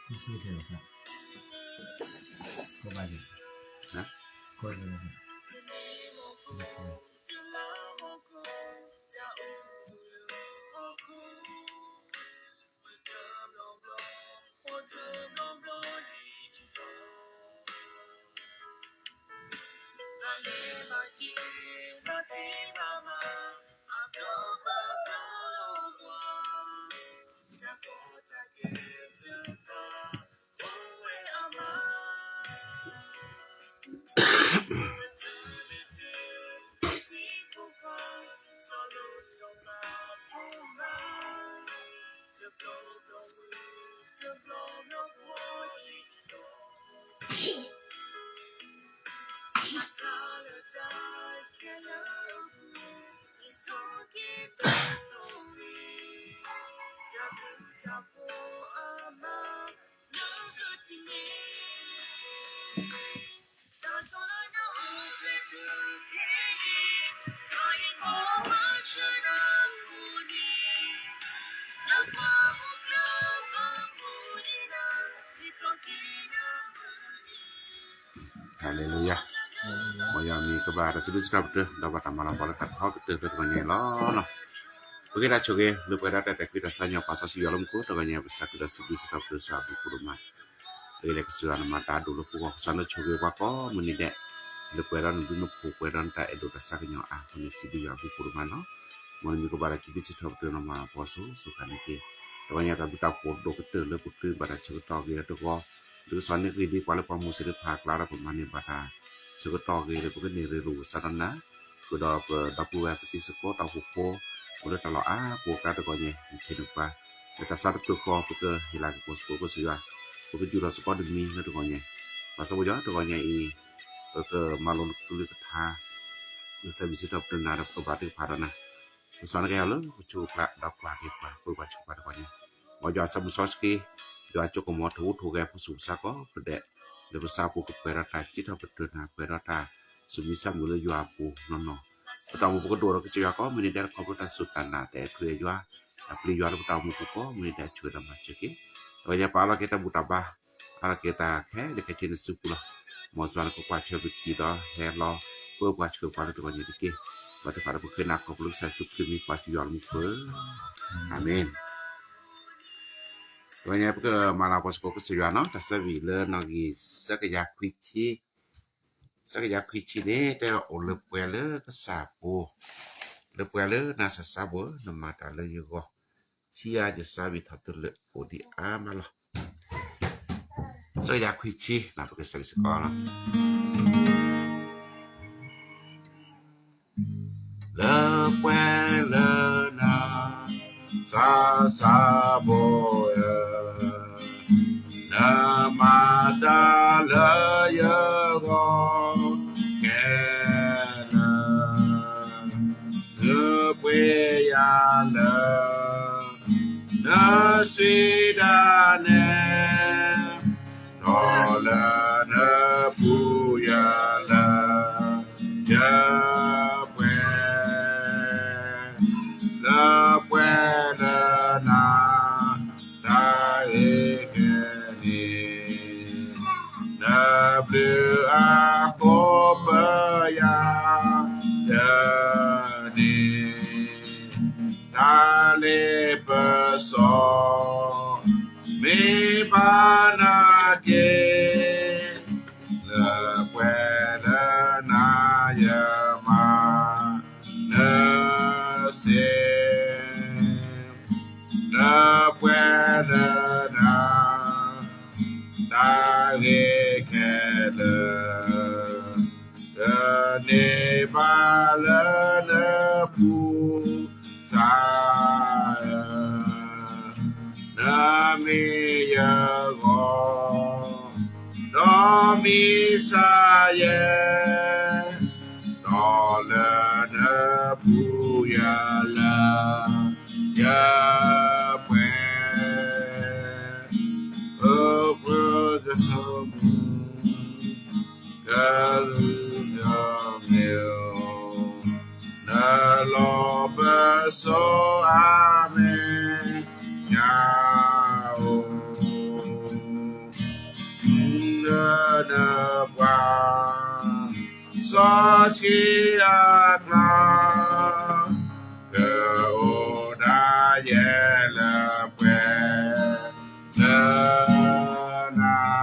ဆၢကဆၢ, ကဘၣ်ယံၤ, ဟါ, ကဘၣ်ယံၤ, Hallelujah. မ်ယွၤမံၤကဘၣ်တၢ်စံးဘျုးစံးထီၣ်ပတြၢၤ ဒီးဘၣ်တၢ်မၤလၤကပီၤလၢတၢ်ကဟီၣ်ကတၢၢ်လၢတဂီၤညါအံၤလီၤ. ပက့ၤတၢ်ဆိၣ်ဂ့ၤ လၢပှဲၤဒီးတၢ်အဲၣ်တၢ်ကွံတၢ်စံၣ်ညီၣ်ပာ်စီဆှံယွၤလၢမူခိၣ် တဂီၤညါ ပစံးဘျုးစံးထီၣ်ပတြၢၤစီၤအဘျုးဖိဒိၣ်မး အဂ့ၢ်လၢကစၢ်ယွၤနမၤတၢ်အဒိၣ်လၢပဂီၢ် ကစၢ်နဆိၣ်ဂ့ၤပှၤကိးမုၢ်နံၤဒဲး လၢပှဲၤဒီးနဘျုးနဖှိၣ် ပှဲၤဒီးနတၢ်အဲၣ်ဒိၣ်တၢ်ဆါကညီၤအါ အဃိန့ၣ် စံးဘျုးယွၤအဘျုးဖိဒိၣ်မးလီၤ. မ်နမံၤကဘၣ်တၢ်စံးဘျုးစံးထီၣ်ပတြၢၤနီၢ်မၤလၤကပီၤစိၤစိၤဃၣ်န့ၣ်တက့ၢ်. တဂီၤညါတၢ်ဘျုးတၢ်ဖှိၣ်ဒိၣ်ကတၢၢ်လၢပကဘၣ်တၢ်ဆၢကတီၢ်ဂ့ၤဒီးတဂီၤ လၢကစၢ်န့ၣ်ဂ့ၤဒ်ပှၤလၢပှၤမိၢ်စ့ၢ်တဖၣ်အကျါဒီး ပမၤန့ၢ်ဘၣ်တၢ်ဆၢကတီၢ်ဂ့ၤလၢပကန့ၢ်ရ့လိာ်ကစၢ်ဒီးနၤ ဃုာ်ဒီးပဒီပုၢ်ဝဲၢ်ပတံၤသကိးတၢ်အိၣ်ဖှိၣ်ဖိ အိၣ်လၢတၢ်လီၢ်အါပူၤအကျါတဂီၤညါ မ့ၢ်ထဲန့ၣ်ပှၤ လၢတၢ်ဆါတဖျၢၣ်ဃီ ပကဟ့ၣ်လၤကပီၤစ့ၢ်ကီးကစၢ်ယွၤ ပကယူၢ်ထီၣ်စ့ၢ်ကီးတမံၤလၢတဂီၤညါ ဘၣ်ဆၣ်ပယီၤတဂီၤညါအံၤ ပကမၤလိနကလုၢ်ကထါ လၢစံးဘျုးစံးထီၣ်ပတြၢၤနၤဒီးပကဘၣ်တ့ၢ်ကဖးဒီးနၤ ပကစၢ်နကဟဲလၢပဆိးကျါဒီးကွၢ်က့ၤပှၤ ပှၤဆိးပှၤတဂီၤညါ မ်ယွၤအသးမုၢ်စီဆှံ ယွၤကၠိကမီၤထူဝူထူဂဲၤ ပှၤဆူးပှၤဆါကိးဖျၢၣ်ဒဲး လၢပသးပူၤကပှဲၤဒီးတၢ်စံးထီၣ်ပတြၢၤနၤ ပှဲၤဒီးတၢ်သူၣ်မံသးမုာ်လၢယွၤအပူၤနီၢ်နီၢ် ပတၢ်အိၣ်မူပကဒိၣ်ဒီးကစၢ်ယွၤကိးမုၢ်နံၤဒဲး ခီဖျိတၢ်စူၢ်တၢ်နာ်တၢ်အဲၣ်ထူအဲၣ်ယွၤ တၢ်ပျံၤယွၤလၢပတၢ်အိၣ်မူပူၤကိးမုၢ်နံၤဒဲး ဆၢဂ့ၤဒီးမၤစၢၤက့ၤ ဒီးယပာ်လီၤက့ၤတၢ်ဘူၣ်တၢ်ဘါ အါထီၣ်က့ၤတၢ်ခဲလၢာ်ခဲဆ့နစုပူၤလီၤ. မ်ယွၤနကကွၢ်ဆၢပခံဒီးဟဲလီၤ ပၢပှၤဆှၢပှၤလၢတဂီၤညါတက့ၢ်. ပှၤတဖၣ်ဒီးပဃ့နၤခီဖျိကစၢ်ယ့ၣ်ၡူးခရံာ်မံၤ ပှၤစူၢ်ယွၤလၢမူခိၣ်ဧၢ, အၤမ့ၣ်. တဂီၤညါပကမၤလၤကပီၤစ့ၢ်ကီးကစၢ်ယွၤနီၤ တၢ်ဆၢဂ့ၤလၢနီၣ်ဂံၢ် ဆၢကယၤခွံဆံ ဆၢကယၤခွံဆံန့ၣ် တဲအိၣ်လၢပှဲၤလၢကစၢ်ပူၤ လၢပှဲၤလၢနၤစၢ်စၢ်ဘိ နမၤတၢ်လၢယဂီၢ် ဆံးအါယစၢ်ဘံၣ်ထီၣ်တလၢာ်အိၣ်ဒံးအါမးလီၤ. ဆၢကယၤခွံဆံ ပကဆၢဂ့ၤစ့ၢ်ကီးလီၤ. လၢပှဲၤလၢနၤ စၢ်စၢ်ဘိဧၢ, နမၤတၢ်လၢယဂီၢ်ခဲလၢာ်, နပှ့ၤယၤလၢ နစံးဒၣ်နဲ ဒီးလၢနပူၤယၤလၢ ယပှဲၤ လၢပှဲၤလၢနၤ တၢ်ဂ့ၤခဲလၢာ်, နဘျုးအဃိပယၤတန့ၢ် တၢ်လ့ပစီ မ့ၢ်ဘၣ်နၤက့ၤ လၢပှဲၤလၢနၤယမၤနၢၤစ့ၢ်, လၢပှဲၤလၢနၤ တၢ်ဂ့ၤခဲလၢာ် တန့ၢ်ဘၣ်လၢနပူၤ ကစၢ်ဧၢ, နမ့ၢ်ယဂီၢ် ဒီးမ့ၢ်ကစၢ်ယဲၢ်, ဒီးလၢနပူၤယၤလၢ ယပှဲၤ, အပှဲၤက ကလုာ်ကမ့ၢ်ဧိၤ, နလီၤပစီအါမဲာ်ညါဧိၤ. စီဆှံအကျါ, ကအိၣ်ဒၣ်ယဲလၢပှဲၤ, လၢနၤ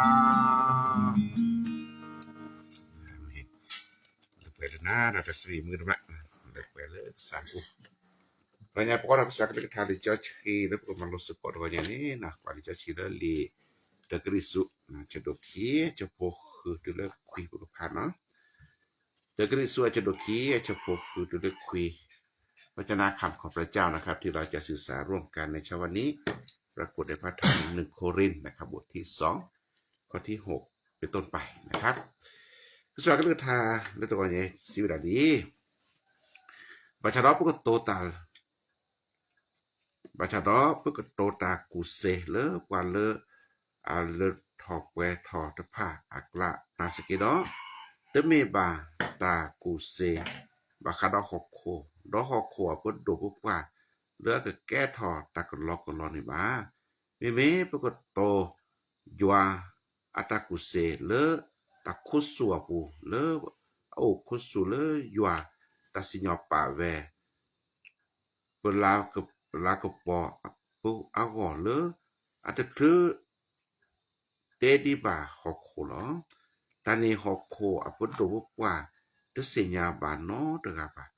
လၢပှဲၤလၢနၤ ဒီးတၢ်စံးမုၢ်တမး လၢပှဲၤလၢကစၢ်ပူၤ, တဂီၤညါပကီၢ်ဒီးကစၢ်ကလုၢ်ကထါလံာ်စီဆှံလၢပကမၤလိစ့ၢ်ကီးတဂီၤညါန့ၣ် ပှၤလံာ်စီဆှံလၢလံာ်တၢကရံၣ်သူး အဆၢဒိၣ်ခံ အဆၢဖိဃုတုၤလၢခွံပကဖးနီၤ, တၢကရံၣ်သူးအဆၢဒိၣ်ခံ အဆၢဖိဃုတုၤလၢခွံ, ဝါကျမ်းအခါ ขอบพระเจ้านะครับ ที่เราจะศึกษาร่วมกันในเช้าวันนี้ ปรากฏในพระธรรมหนึ่งโครินธ์นะครับ บทที่สอง ข้อที่หก เป็นต้นไปนะครับ ကစၢ်ကလုၢ်ကထါလၢတဂီၤညါစံးဝဲဒၣ်ဒ်အံၤ, ဘၣ်ဆၣ်ဒီးပကတိၤတၢ် ဘၣ်ဆၣ်ဒီးပကတိၤတၢ်ကူၣ်သ့လၢပှၤလၢအလၢထီၣ်ပှဲၤထီၣ်တဖၣ်အကျါ နာ်သက့ဒီး, တမ့ၢ်ဘၣ်တၢ်ကူၣ်သ့ဘၣ်ဃးဒီးဟီၣ်ခိၣ်, ဒီးဟီၣ်ခိၣ်အပဒိၣ်ပပှၢ်လၢအကကဲထီၣ်တၢ်ကလီကလီန့ၣ်ဘၣ်. မ့မ့ၢ်ပကတိၤယွၤအတၢ်ကူၣ်သ့လၢတၢ်ခိၣ်ဆူၣ်အပူၤ, လၢအအိၣ်ခိၣ်ဆူၣ်လၢယွၤတၢ်စံၣ်ညီၣ်ပာ်ဝဲ ပလၤကပီၤအဂီၢ်လၢအတချုးတဲဒံးဘၣ်ဟီၣ်ခိၣ်လီၤ. တၢ်န့ၣ်ဟီၣ်ခိၣ်အပဒိၣ်ပပှၢ်တသ့ၣ်ညါဘၣ်နီတဂၤဘၣ်.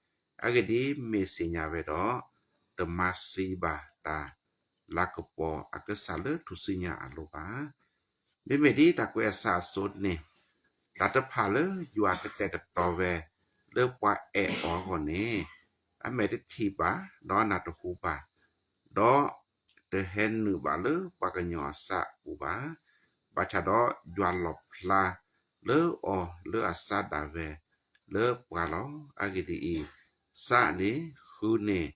အဂ့ၢ်ဒ်အံၤ, မ့ၢ်သ့ၣ်ညါဝဲဒီး, တမၤသံဘၣ်တၢ်လၤကပီၤအကစၢ်လၢထူၣ်စုညါအလိၤဘၣ်. မ့မ့ၢ်ဒ်တၢ်ကွဲးအသးအသိးန့ၣ်, တၢ်တဖၣ်လၢယွၤကတဲာ်ကတီၤဝဲလၢပှၤအဲၣ်အီၤအဂီၢ်န့ၣ်, အမဲာ်တထံၣ်ဘၣ်, ဒီးအနၢ်တဟူဘၣ်, ဒီးတဟဲနုာ်ဘၣ်လၢပှၤကညီအသးပူၤဘၣ်. ဘၣ်ဆၣ်ဒီးယွၤလီၣ်ဖျါလၢအီၤလၢအသးဒၣ်ဝဲလၢပှၤလီၤ. အဂ့ၢ်ဒ်အံၤ, သးန့ၣ်ဃုန့ၢ်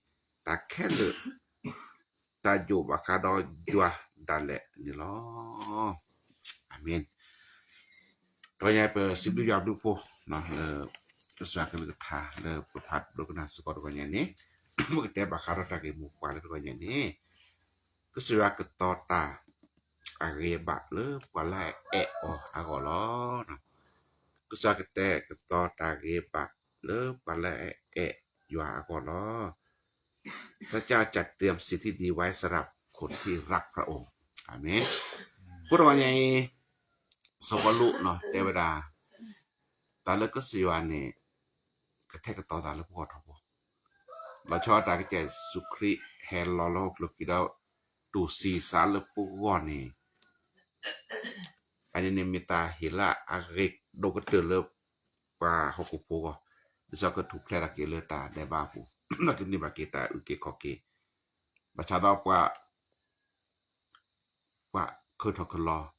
တၢ်ခဲလၢာ် တၢ်ယိာ်ဘၣ်ဃးဒီးယွၤဒၣ်လဲာ်န့ၣ်လီၤ. အၤမ့ၣ်. တဂီၤညါပစံးဘျုးယွၤဘျုးဖှိၣ်လၢ ကစၢ်ကလုၢ်ကထါလၢပဖးဒိကနၣ်စ့ၢ်ကီးတဂီၤညါန့ၣ်, ပကတဲဘၣ်ဃးဒီးတၢ်ဂ့ၢ်မိၢ်ပှၢ်လၢတဂီၤညါန့ၣ်, ကစၢ်ယွၤကတီၤတၢ်အဂ့ၤအဘၣ်လၢပှၤလၢအအဲၣ်အီၤအဂီၢ်လီၤ. ကစၢ်ကတဲာ်ကတီၤတၢ်ဂ့ၤအဘၣ်လၢပှၤလၢအအဲၣ်ယွၤအဂီၢ်လီၤ. พระเจ้าจัดเตรียมสิ่งที่ดีไว้สำหรับคนที่รักพระองค์ อาเมน. အဃိတဂီၤညါအံၤ စီၤပီလူးတဲဝဲဒၣ်, တၢ်လၢကစၢ်ယွၤန့ၣ် ကထဲကတီၤသးလၢပဂီၢ်ထီဘိ, လီၤဆီဒၣ်တၢ်ကစၢ်ယ့ၣ်ၡူးခရံာ်ဟဲလီၤလၢဟီၣ်ခိၣ်ချၢက့ၤဒီး တူၢ်သံသးလၢပဂီၢ်န့ၣ်, အန့ၣ်န့ၣ်မ့ၢ်တၢ်ဟ့ၣ်လၢအဂ့ၤဒိၣ်ကတၢၢ်လၢ ပှၤဟီၣ်ခိၣ်ဖိအဂီၢ်, ဒ်သိးကထူၣ်ဖျဲးထီၣ်က့ၤလၢတၢ်ဒဲးဘးအပူၤ, ဒီးကန့ၢ်ဘၣ်က့ၤတၢ်အုၣ်က့ၤခီၣ်က့ၤ, ဘၣ်ဆၣ်ဒီးပှၤ ပှၤခၢၣ်ထီၣ်ခၢၣ်လီၤ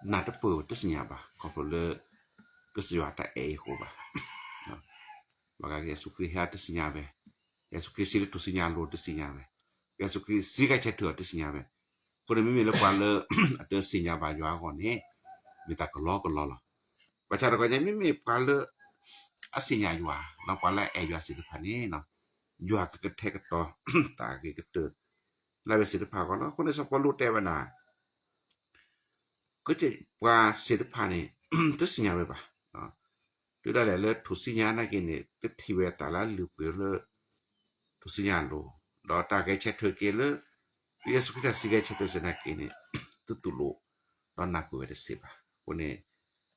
နၢ်တပၢၢ်တသ့ၣ်ညါဘၣ် ခီဖျိလၢ ကစၢ်ယွၤတၢ်အဲၣ်အံၤအဃိဘၣ်. ဘၣ်ဃးက့ၤယ့ၣ်ၡူးခရံာ်ဟဲတသ့ၣ်ညါဝဲ, ယ့ၣ်ၡူးခရံာ်စံးလၢထူၣ်စုညါအလိၤတသ့ၣ်ညါဝဲ, ယ့ၣ်ၡူးခရံာ်စံးကဲဆဲးထၢၣ်အီၤတသ့ၣ်ညါဝဲ, အဃိန့ၣ်မ့မ့ၢ်လၢပှၤလၢ အတသ့ၣ်ညါဘၣ်ယွၤအဂီၢ်န့ၣ် မ့ၢ်တၢ်ကလီကလီလီၤ. ဘၣ်ဆၣ်တဂီၤညါ မ့မ့ၢ်ပှၤလၢ အသ့ၣ်ညါယွၤ ဒီးပှၤလၢအအဲၣ်ယွၤသ့ၣ်တဖၣ်န့ၣ် ယွၤကကထဲကတီၤ တၢ်အဂ့ၤကတၢၢ် လၢအဝဲသ့ၣ်တဖၣ်အဂီၢ်လီၤ. အဃိန့ၣ် စီၤပီလူးတဲဝဲဒၣ် ကစၢ်ပှၤသ့ၣ်တဖၣ်န့ၣ် တသ့ၣ်ညါဝဲဘၣ်. တုၤဒၣ်လဲာ်လၢထူၣ်စုညါနာ်က့န့ၣ် တထံၣ်ဝဲတၢ်လၢအလုၢ်အပှ့ၤလၢ ထူၣ်စုညါအလိၤ, ဒီးတၢ်ဂဲၤဆဲးထၢၣ်က့ၤလၢ ကစၢ်ယ့ၣ်ၡူးခရံာ်တၢ်စံးဂဲၤဆဲးထၢၣ်စ့ၢ်နာ်က့န့ၣ် တတူၢ်လိာ် ဒီးနၢ်ပၢၢ်ဝဲတသ့ဘၣ်. အဃိန့ၣ်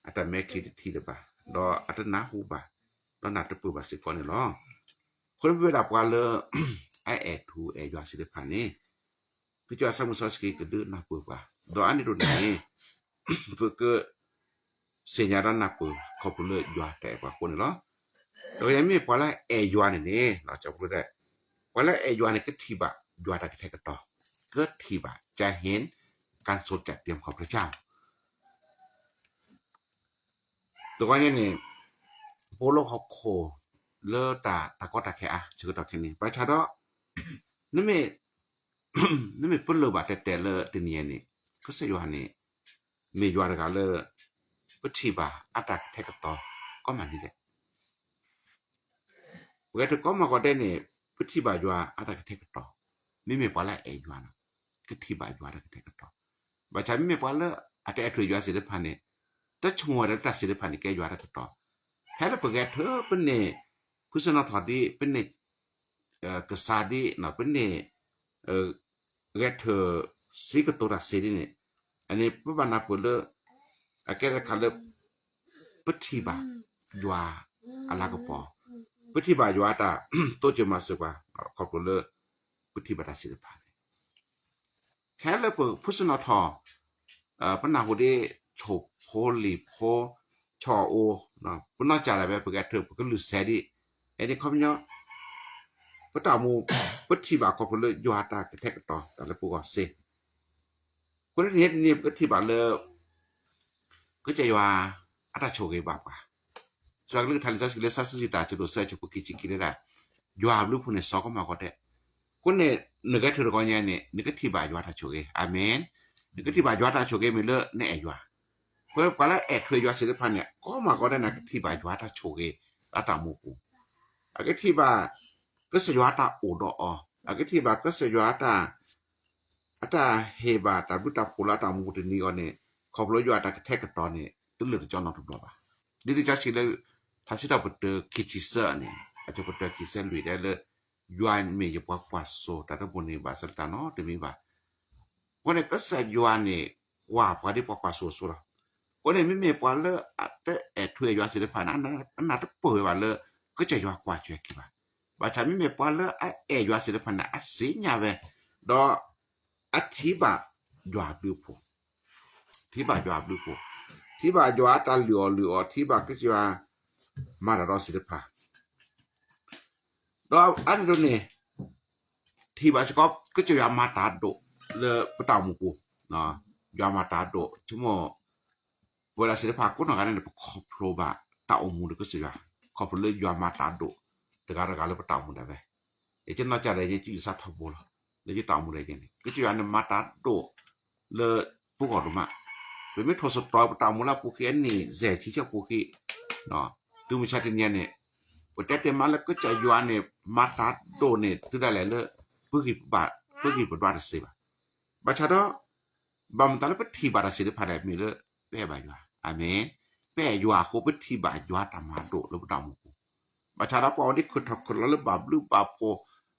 အတၢ်မဲာ်ချံတထံၣ်လၢၤဘၣ်, ဒီးအတနၢ်ဟူဘၣ်, ဒီးနၢ်တပၢၢ်ဘၣ်စ့ၢ်ကီးန့ၣ်လီၤ. အဃိန့ၣ်မ့ၢ်ဝဲဒၣ်ပှၤလၢ အအဲၣ်ထူအဲၣ်ယွၤသ့ၣ်တဖၣ်န့ၣ် ကစၢ်ယွၤသးမုၢ်စီဆှံကဒုးနၢ်ပၢၢ်ပှၤ, ဒီးအါန့ၢ်ဒိၣ်န့ၣ် ပက သ့ၣ်ညါဒီးနၢ်ပၢၢ်ခီဖျိလၢယွၤတၢ်အဲၣ်ပှၤအဃိန့ၣ်လီၤ. ဒီးမ့မ့ၢ်ပှၤလၢအအဲၣ်ယွၤန့ၣ်န့ၣ် ပှၤလၢ ပှၤလၢအအဲၣ်ယွၤန့ၣ် ကထံၣ်ဘၣ်ယွၤတၢ်ကထဲကတီၤ, ကထံၣ်ဘၣ် จะเห็นการทรงจัดเตรียมของพระเจ้า. တဂီၤညါန့ၣ် ပအိၣ်လၢဟီၣ်ခိၣ်လၢတၢ် တၢ်ကီတၢ်ခဲအါ ဆၢကတီၢ်ခဲအံၤန့ၣ် ဘၣ်ဆၣ်ဒီး နမ့ၢ် နမ့ၢ်ပလၢၢ်ဘၣ်တဲာ်တဲာ်လၢတနံၤအံၤန့ၣ် ကစၢ်ယွၤန့ၣ် မ့ၢ်ယွၤတဂၤလၢ ပထံၣ်ဘၣ်အတၢ်ကထဲကတီၤ ကီမးနံၤဒဲး ပကတဲတကိးမးကီးဒဲးန့ၣ် ပထံၣ်ဘၣ်ယွၤအတၢ်ကထဲကတီၤ, မ့မ့ၢ်ပှၤလၢအအဲၣ်ယွၤန့ၣ် ကထံၣ်ဘၣ်ယွၤတၢ်ကထဲကတီၤ, ဘၣ်ဆၣ်မ့မ့ၢ်ပှၤလၢအတအဲၣ်ထူအဲၣ်ယွၤသ့ၣ်တဖၣ်န့ၣ် တဆိကမိၣ်ဝဲဒၣ်လၢတၢ်သ့ၣ်တဖၣ်န့ၣ် ကဲယွၤတၢ်ကတီၤ, တ ဖဲလၢပဂဲၤထၢၣ် ပန့ၢ်ဖုစၢနီၤထီၣ်ဒ် ပန့ၢ်ကစၢ်ဒ် ပန့ၢ် ဂဲၤထၢၣ် စ့ကတိၤတၢ်စ့ဒ်န့ၣ် အန့ၣ် ပဘၣ်နၢ်ပၢၢ်လၢ အကဲတခါလၢ ပထံၣ်ဘၣ်ယွၤအလၤကပီၤ, ပထံၣ်ဘၣ်ယွၤအတၢ်တိစၢၤမၤစၢၤပှၤ ခီဖျိလၢ ပထံၣ်ဘၣ်တၢ်စ့တဖၣ်န့ၣ် ခဲလၢာ်ပဖုစၢနီၤထီၣ် ပနၢ်ဟူဒ် ဆိၣ်ဖိလံာ်ဖိ ဆီၣ်အီၤ ပနီၢ်ကစၢ်ဒၣ်ဝဲ ပဂဲၤထၢၣ် ပကလုၢ်စဲဒ် အဲန့ၣ်ခီပညီ ပတၢ်အိၣ်မူ ပထံၣ်ဘၣ်ခီဖျိလၢယွၤအတၢ်ကထဲကတီၤတၢ်လၢပဂီၢ်စ့ အဃိန့ၣ်တနံၤအံၤ ပကထံၣ်ဘၣ်လၢ ကစၢ်ယွၤ အတၢ်ဆိၣ်ဂ့ၤဘၣ်ပှၤ, စှၤကလုၢ်ကထါလံာ်စီဆှံလၢ စံးထီၣ်ပတြၢၤ အဆၢဒိၣ်သၢ အဆၢဖိခံဆံခံန့ၣ်ဒၣ် ယွၤအဘျုးအဖှိၣ်န့ၣ် စီၤကီမၤကီဒဲး, အဃိန့ၣ် နဂဲၤထၢၣ်တဂီၤညါန့ၣ် နကထံၣ်ဘၣ်ယွၤတၢ်ဆိၣ်ဂ့ၤ, အၤမ့ၣ်, နကထံၣ်ဘၣ်ယွၤတၢ်ဆိၣ်ဂ့ၤမ့ၢ်လၢနအဲၣ်ယွၤ, အဃိပှၤလၢအဲၣ်ထူအဲၣ်ယွၤသ့ၣ်တဖၣ်န့ၣ် ကီမၤကီဒဲးန့ၣ် ကထံၣ်ဘၣ်ယွၤတၢ်ဆိၣ်ဂ့ၤ လၢတၢ်အိၣ်မူပူၤ, အကထံၣ်ဘၣ် ကစၢ်ယွၤအတၢ်အိၣ်ဒီးအီၤ, အကထံၣ်ဘၣ်ကစၢ်ယွၤ အတၢ်ဟ့ၣ်ဘၣ်တၢ်ဘျုးတၢ်ဖှိၣ်လၢအတၢ်အိၣ်မူပူၤတနံၤအဂီၢ်န့ၣ် ခီဖျိယွၤအတၢ်ကထဲကတီၤန့ၣ် တလၢာ်တကၠီနီတဘျီဘၣ်. ဒ်လံာ်စီဆှံလၢ ထါစံးထီၣ်ပတြၢၤခံဆံသၢန့ၣ် အဆၢဖိတၢခံဆံလွံၢ်တဲလၢ ယွၤမ့ၢ်ယပှၤကွၢ်စိ တၢ်တဘိန့ၣ် ဘၣ်ဆၣ်လၢတၢ်နီတမံၤဘၣ်. အဃိန့ၣ် ကစၢ်ယွၤန့ၣ် ကွၢ်ပှၤဒ်ပှၤကွၢ်စိအသိးလီၤ. အဃိန့ၣ် မ့မ့ၢ်ပှၤလၢအတအဲၣ်ထူအဲၣ်ယွၤသ့ၣ်တဖၣ်န့ၣ် အနၢ်တပၢၢ်ဝဲဘၣ်လၢ ကစၢ်ယွၤကွၢ်စၢၤက့ၤဘၣ်. ဘၣ်ဆၣ်မ့မ့ၢ်ပှၤလၢအအဲၣ်ယွၤသ့ၣ်တဖၣ်န့ၣ် အသ့ၣ်ညါဝဲ ဒီး အထံၣ်ဘၣ်ယွၤအဘျုးအဖှိၣ်, ထံၣ်ဘၣ်ယွၤအဘျုးအဖှိၣ်, ထံၣ်ဘၣ်ယွၤအတၢ်လုၢ်အီၣ်လုၢ်အီ, ထံၣ်ဘၣ်ကစၢ်ယွၤ မၤတၢ်ဒီးသ့ၣ်တဖၣ် ဒီးအါန့ၣ်ဒ်န့ၣ် ထံၣ်ဘၣ်စ့ၢ်ကီး ကစၢ်ယွၤမၤတၢ်ဒိၣ်လၢပတၢ်အိၣ်မူပူၤ, ယွၤမၤတၢ်ဒိၣ် ဆိကမိၣ် ပဝဲဒၣ်သ့ၣ်တဖၣ်ကိးနီၢ်ဂၤဒဲးန့ၣ် ပခီဖျိဘၣ်တၢ်အိၣ်မူဒီးကစၢ်ယွၤ, ခီဖျိလၢယွၤမၤတၢ်ဒိၣ် တဂၤတဂၤလၢပတၢ်အိၣ်မူဒၣ်ဝဲ, ယကနီၢ်ကစၢ်ဒၣ်ယဲ ယစးထီၣ်ဘိလီၤ, လၢယတၢ်အိၣ်မူဒၣ်ယဲန့ၣ် ကစၢ်ယွၤန့ၣ်မၤတၢ်ဒိၣ် လၢပဂီၢ်ဒိၣ်မး, ပမ့ၢ်ထိၣ်သတြီၤပတၢ်အိၣ်မူလၢအပူၤဃ့အနံၣ် စဲၤဆံဆၢပူၤဃ့, တုၤမုၢ်ဆါတနံၤန့ၣ် ပတဲတ့ၢ်မးလၢကစၢ်ယွၤန့ၣ် မၤတၢ်ဒိၣ်န့ၣ် တုၤဒၣ်လဲာ်လၢ ပဂံၢ်ပဘါ ပဂံၢ်ပဘါတသ့ဘၣ်. ဘၣ်ဆၣ်ဒီး ဘၣ်မတၤလၢပထံၣ်ဘၣ်တၢ်သ့ၣ်တဖၣ်ဒၣ်မ့ၢ်လၢ ပအဲၣ်ဘၣ်ယွၤ, အၤမ့ၣ်, ပအဲၣ်ယွၤအဃိ ပထံၣ်ဘၣ်ယွၤတၢ်မၤဒိၣ်လၢပတၢ်အိၣ်မူပူၤ, ဘၣ်ဆၣ်ဒီးပှၤအိၣ်ဒ်ခုၣ်ထီၣ်ခုၣ်လီၤလၢဘၣ်ဘျုးဘၣ်ဖှိၣ် ဘၣ်ဆိၣ်ဂ့ၤ, ဘၣ်ဆၣ်ဒီးတထံၣ်ဝဲဘၣ်, ဘၣ်ဆၣ်ဝဲဒၣ်ပသ့ၣ်တဖၣ်ပထံၣ် ဘၣ်ယွၤအဘျုး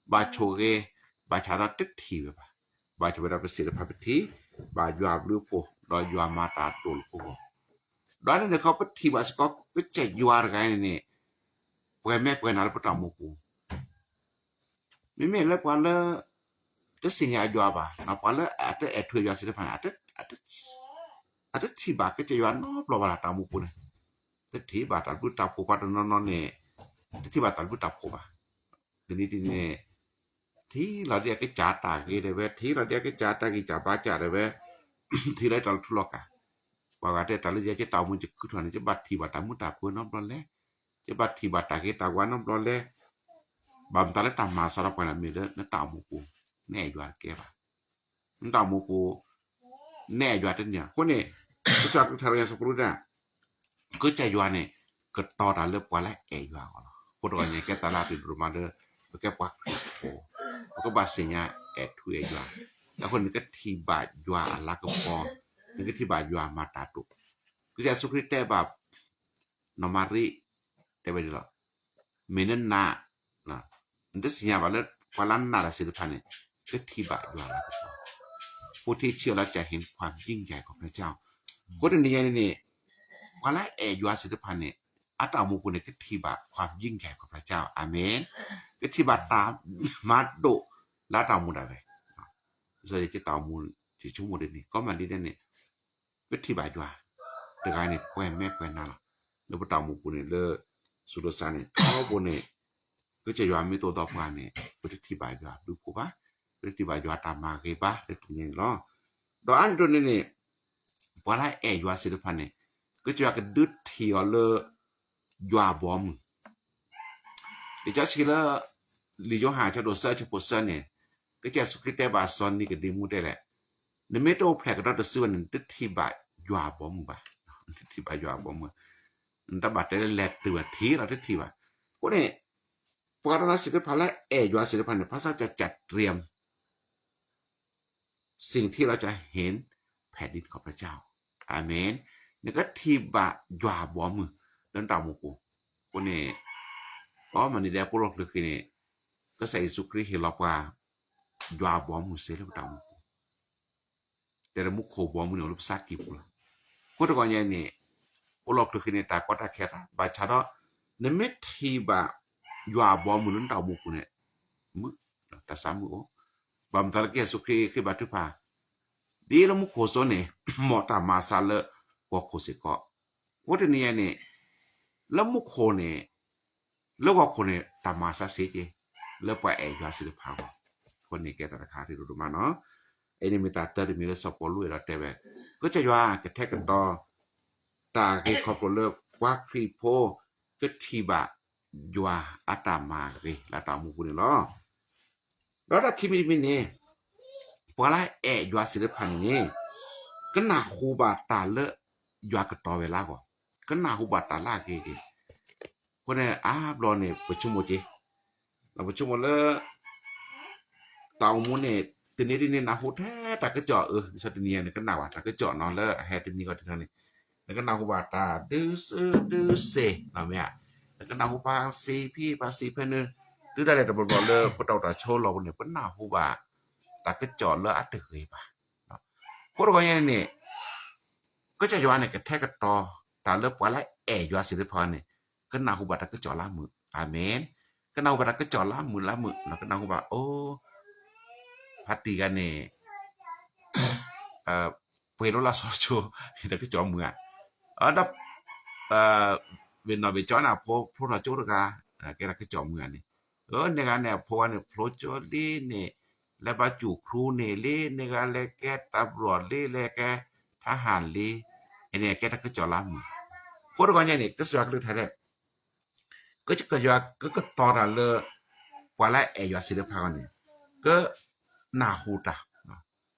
အဖှိၣ် ဒီးယွၤမၤတၢ်ဒိၣ်လၢပဂီၢ်, ဒီးန့ၣ်န့ၣ်ခီပထံၣ်ဘၣ်စ့ၢ်ကီး ကစၢ်ယွၤတဂၤန့ၣ်န့ၣ် ပှဲၤမဲာ်ပှဲၤနါလၢပတၢ်အိၣ်မူပူၤ မ့မ့ၢ်လၢပှၤလၢ တသ့ၣ်ညါယွၤဘၣ်, ပှၤလၢအတအဲၣ်ထူအဲၣ်ယွၤသ့ၣ်တဖၣ်န့ၣ် အတထံၣ်ဘၣ်ကစၢ်ယွၤနီတဘျီဘၣ်လၢတၢ်အိၣ်မူပူၤန့ၣ်, တထံၣ်ဘၣ်တၢ်ဘျုးတၢ်ဖှိၣ်, ပှၤတနီၤနီၤန့ၣ် တထံၣ်ဘၣ်တၢ်ဘျုးတၢ်ဖှိၣ်ဘၣ်. တနံၤတနံၤန့ၣ် ထံၣ်လီၤဒ်အကစၢ်တၢ်ဂ့ၤဒၣ်ဝဲ, ထံၣ်လီၤဒ်အကစၢ်တၢ်ဂံၢ်စၢ်ဘါစၢ်ဒၣ်ဝဲ, ထံၣ်လီၤတၢ်လီၤထူလီၤကၢ်, ပှၤဂၤတဲတၢ်လၢယဲ ယတၢ်အိၣ်မူယကခုၣ်ထီၣ်န့ၣ် ယဘၣ်ထံၣ်ဘၣ်တၢ်မုာ်တၢ်ခုၣ်နီတဘျီလဲၣ်, ယဘၣ်ထံၣ်ဘၣ်တၢ်ဂ့ၤတၢ်ဝါနီတဘျီလဲၣ်. ဘၣ်မတၤလၢတၢ်မၤစၢၤဒီးပှၤန့ၣ်မ့ၢ်လၢနတၢ်အိၣ်မူပူၤ, နအဲၣ်ယွၤတကဲဘၣ်. နတၢ်အိၣ်မူပူၤ နအဲၣ်ယွၤတန့ၢ်ဘၣ်. အဃိန့ၣ် ကစၢ်ကလုၢ်ကထါတဂၤစံးပရူတၢ် ကစၢ်ယွၤန့ၣ် ကတီၤတၢ်လၢပှၤလၢအအဲၣ်ယွၤအဂီၢ်လီၤ. အဃိတဂီၢ်န့ၣ် ကဲသးလၢအရ့ဒိၣ်မးလၢ ပကဲပှၤခရံာ်ဖိ, ပကဘၣ်သ့ၣ်ညါအဲၣ်ထူအဲၣ်ယွၤ, အဃိန့ၣ် နကထံၣ်ဘၣ်ယွၤအလၤကပီၤ, နကထံၣ်ဘၣ်ယွၤမၤတၢ်ဒိၣ်. ကစၢ်ယ့ၣ်ၡူးခရံာ်တဲဘၣ် နီၢ်မၤရံ တဲဝဲဒ်လီၤ. မ့ၢ်နနာ်, နတသ့ၣ်ညါဘၣ်လၢ ပှၤလၢနာ်တၢ်သ့ၣ်တဖၣ်န့ၣ် ကထံၣ်ဘၣ်ယွၤလၤကပီၤ, ဖိထံဆံးအီၤလၢကဟ့ၣ် ความยิ่งใหญ่ของพระเจ้า. အဃိတနံၤညါန့ၣ်န့ၣ် ပှၤလၢအအဲၣ်ယွၤသ့ၣ်တဖၣ်န့ၣ် အတၢ်အိၣ်မူပူၤန့ၣ် ကထံၣ်ဘၣ် ความยิ่งใหญ่ของพระเจ้า. အၤမ့ၣ်. ကထံၣ်ဘၣ်တၢ်မၤဒိၣ်လၢအတၢ်အိၣ်မူဒၣ်ဝဲ. ယတၢ်အိၣ်မူ ယဆိကမိၣ်ဒ်န့ၣ် ကီမးဒ်န့ၣ် ပထံၣ်ဘၣ်ယွၤ တဂၤန့ၣ် ပှဲၤမဲာ်ပှဲၤနါလီၤ. လၢပတၢ်အိၣ်မူပူၤန့ၣ် လၢ စူးဒိးစါန့ၣ် ထီဘိန့ၣ် ကစၢ်ယွၤမ့ၢ်သိၣ်ဒီးပှၤန့ၣ် ပတထံၣ်ဘၣ်ယွၤဘျုးဖှိၣ်ဘၣ်, ပတထံၣ်ဘၣ်ယွၤတၢ်မၤဂ့ၤဘၣ် လၢတနံၤညါန့ၣ်လီၤ. ဒီးအါန့ၢ်ဒိၣ်န့ၣ်န့ၣ် ပှၤလၢအအဲၣ်ယွၤသ့ၣ်တဖၣ်န့ၣ် ကစၢ်ယွၤကဒုးထံၣ်အီၤလၢ ယွၤအဘီအမုၢ် လံာ်စီဆှံလၢ လံာ်ယိၤဟၣ်အဆၢဒိၣ်သၢအဆၢဖိသၢန့ၣ် ကစၢ်ယ့ၣ်ၡူးခရံာ်တဲဘၣ်စီၤနံၤကဒ့မူတဲလဲၣ်, နမ့ၢ်တအိၣ်ဖျဲၣ်ကဒီးတစုဘၣ်န့ၣ် နတထံၣ်ဘၣ်ယွၤအဘီအမုၢ်ဘၣ်, နတထံၣ်ဘၣ်ယွၤအဘီအမုၢ်, နတဘၣ်တဲလၢလဲၤတုၤဘၣ်ထံၣ်လီၤတထံၣ်ဘၣ်. အဃိန့ၣ် ပှၤဒီးနၤသ့ၣ်တဖၣ်လၢအဲၣ်ယွၤသ့ၣ်တဖၣ်န့ၣ် ဖၣ်ဆၣ်ကစၢ်တြံမ် สิ่งที่เราจะเห็นแผ่นดินของพระเจ้า. อาเมน. နကထံၣ်ဘၣ်ယွၤအဘီအမုၢ် လၢနတၢ်အိၣ်မူပူၤ. အဃိန့ၣ် ကိးမုၢ်နံၤဒဲး ပအိၣ်လီၤချုးဃ့န့ၣ် ကစၢ်ယ့ၣ်ၡူးခရံာ်ဟ့ၣ်လီၤပှၤ ယွၤအဘီအမုၢ်စ့လၢပတၢ်အိၣ်မူပူၤ, တဲဒီးမူခိၣ်ဘီမုၢ်န့ၣ်အိၣ်လၢပသးကံၢ်ပူၤလီၤ. အဃိတဂီၢ်ညါန့ၣ် အိၣ်လီၤချုးဃ့န့ၣ် တၢ်ကီတၢ်ခဲတၢ်ဘၣ်ဆၣ်ဒီး နမ့ၢ်ထံၣ်ဘၣ် ယွၤအဘီအမုၢ်လၢနတၢ်အိၣ်မူပူၤန့ၣ် မုာ်, တၢ်ဆါမုာ်အိၣ်, ဘၣ်မနုၤလၢကစၢ်ယ့ၣ်ၡူးခရံာ်ဃ့ဘါထုကဖၣ် ဒ်လၢမူခိၣ်အသိးန့ၣ် မ်တၢ်မၤစၢၤလၢကီၢ်ခိၣ်စ့ၢ်ကီး, အဃိတနံၤအံၤန့ၣ် လၢမူခိၣ်န့ၣ် လၢကီၢ်ခိၣ်န့ၣ် တၢ်မၤစၢၤစ့က့ လၢပှၤအဲၣ်ယွၤသ့ၣ်တဖၣ်အဂီၢ်, အဃိန့ၣ်ကဲတၢ်တခါဒိၣ်ဒိၣ်မးနီၤ. အံၤန့ၣ်မ့ၢ်တၢ်တၢတမံၤလၢစီၤပီလူးအဲၣ်ဒိးတဲဝဲ, ကစၢ်ယွၤကထဲကတီၤ တၢ်ဂ့ၢ်ခီဖျိလၢပှၤခရံာ်ဖိ ကထံၣ်ဘၣ်ယွၤအတၢ်မၤဂ့ၤလၢတၢ်အိၣ်မူပူၤန့ၣ်လီၤ. ဒီးတၢ်ခံမံၤတမံၤန့ၣ် ပှၤလၢအဲၣ်ယွၤသ့ၣ်တဖၣ်န့ၣ်န့ၣ် ကနၢ်ဟူဘၣ်တၢ်လၢယွၤကတီၤဝဲလၢအဂီၢ်, ကနၢ်ဟူဘၣ်တၢ်လၢအဂ့ၤဂ့ၤ, အဃိန့ၣ်အါဘျီန့ၣ် ပဆိကမိၣ်က့ၤ, ပဆိကမိၣ်လၢ တၢ်အိၣ်မူန့ၣ် တနံၤတနံၤနၢ်ဟူထဲတၢ်ကစီၣ်အၢ, ဒ်သိးတနံၤအံၤန့ၣ် ကနၣ်ဘၣ် တၢ်ကစီၣ်နီၤ လၢအဟဲတနံၤဂီၢ်တနံၤန့ၣ် နကနၢ်ဟူဘၣ်တၢ်ဒုးစုဒုးစ့ၤနီၤ မ့ၢ်ဧါ, နကနၢ်ဟူပှၤစံးဖံး ပှၤစံးဖဲန့ၣ်, တုၤဒၣ်လဲာ်တဘျီဘျီလၢပတၢ်အိၣ်တၢ်ဆိးလီၢ်ပူၤန့ၣ် ပနၢ်ဟူဘၣ် တၢ်ကစီၣ်လၢအတဂ့ၤဘၣ်. အဃိတဂီၢ်ညါန့ၣ်န့ၣ် ကစၢ်ယွၤန့ၣ် ကထဲကတီၤ တၢ်လၢပှၤလၢအဲၣ်ယွၤသ့ၣ်တဖၣ်န့ၣ် ကနၢ်ဟူဘၣ်တၢ်ကစီၣ်လၢမုာ်, အၤမ့ၣ်, ကနၢ်ဟူဘၣ်တၢ်ကစီၣ်လၢမုာ်လၢမုာ်နီၤ, ကနၢ်ဟူဘၣ် အိ ဖါတံၢ်ဂၤန့ၣ် ပှ့ၤလိလၢစီၤဆိ, တၢ်ကစီၣ်မုာ်ဧါ, ဒီး ဝ့ၢ်နီၢ်ဝ့ၢ်ကၠီန့ၣ် အဖိဖျိထီၣ်ကၠိတဂၤ, ကဲတၢ်ကစီၣ်မုာ်ဧါန့ၣ်, အၢ န့ၢ်ဂၤန့ၣ် အဖိဂၤန့ၣ် ဖျိကၠိလံန့ၣ်, လဲၤဘါစူၣ်ခရူန့ၣ်လံ, န့ၢ်ဂၤလဲၤကဲတၢ်ဘျီၣ်လံ, လဲၤကဲထါဟၣ်လံ, အန့ၣ်ကဲတၢ်ကစီၣ်လၢမုာ်, အဃိတဂီၢ်ညါန့ၣ် ကစၢ်ယွၤကလုၢ်ကထါဒဲး ကစၢ်ယွၤကကတီၤတၢ်လၢ ပှၤလၢအအဲၣ်ယွၤသ့ၣ်တဖၣ်အဂီၢ်န့ၣ် ကနၢ်ဟူတၢ်, ကစၢ်ယွၤ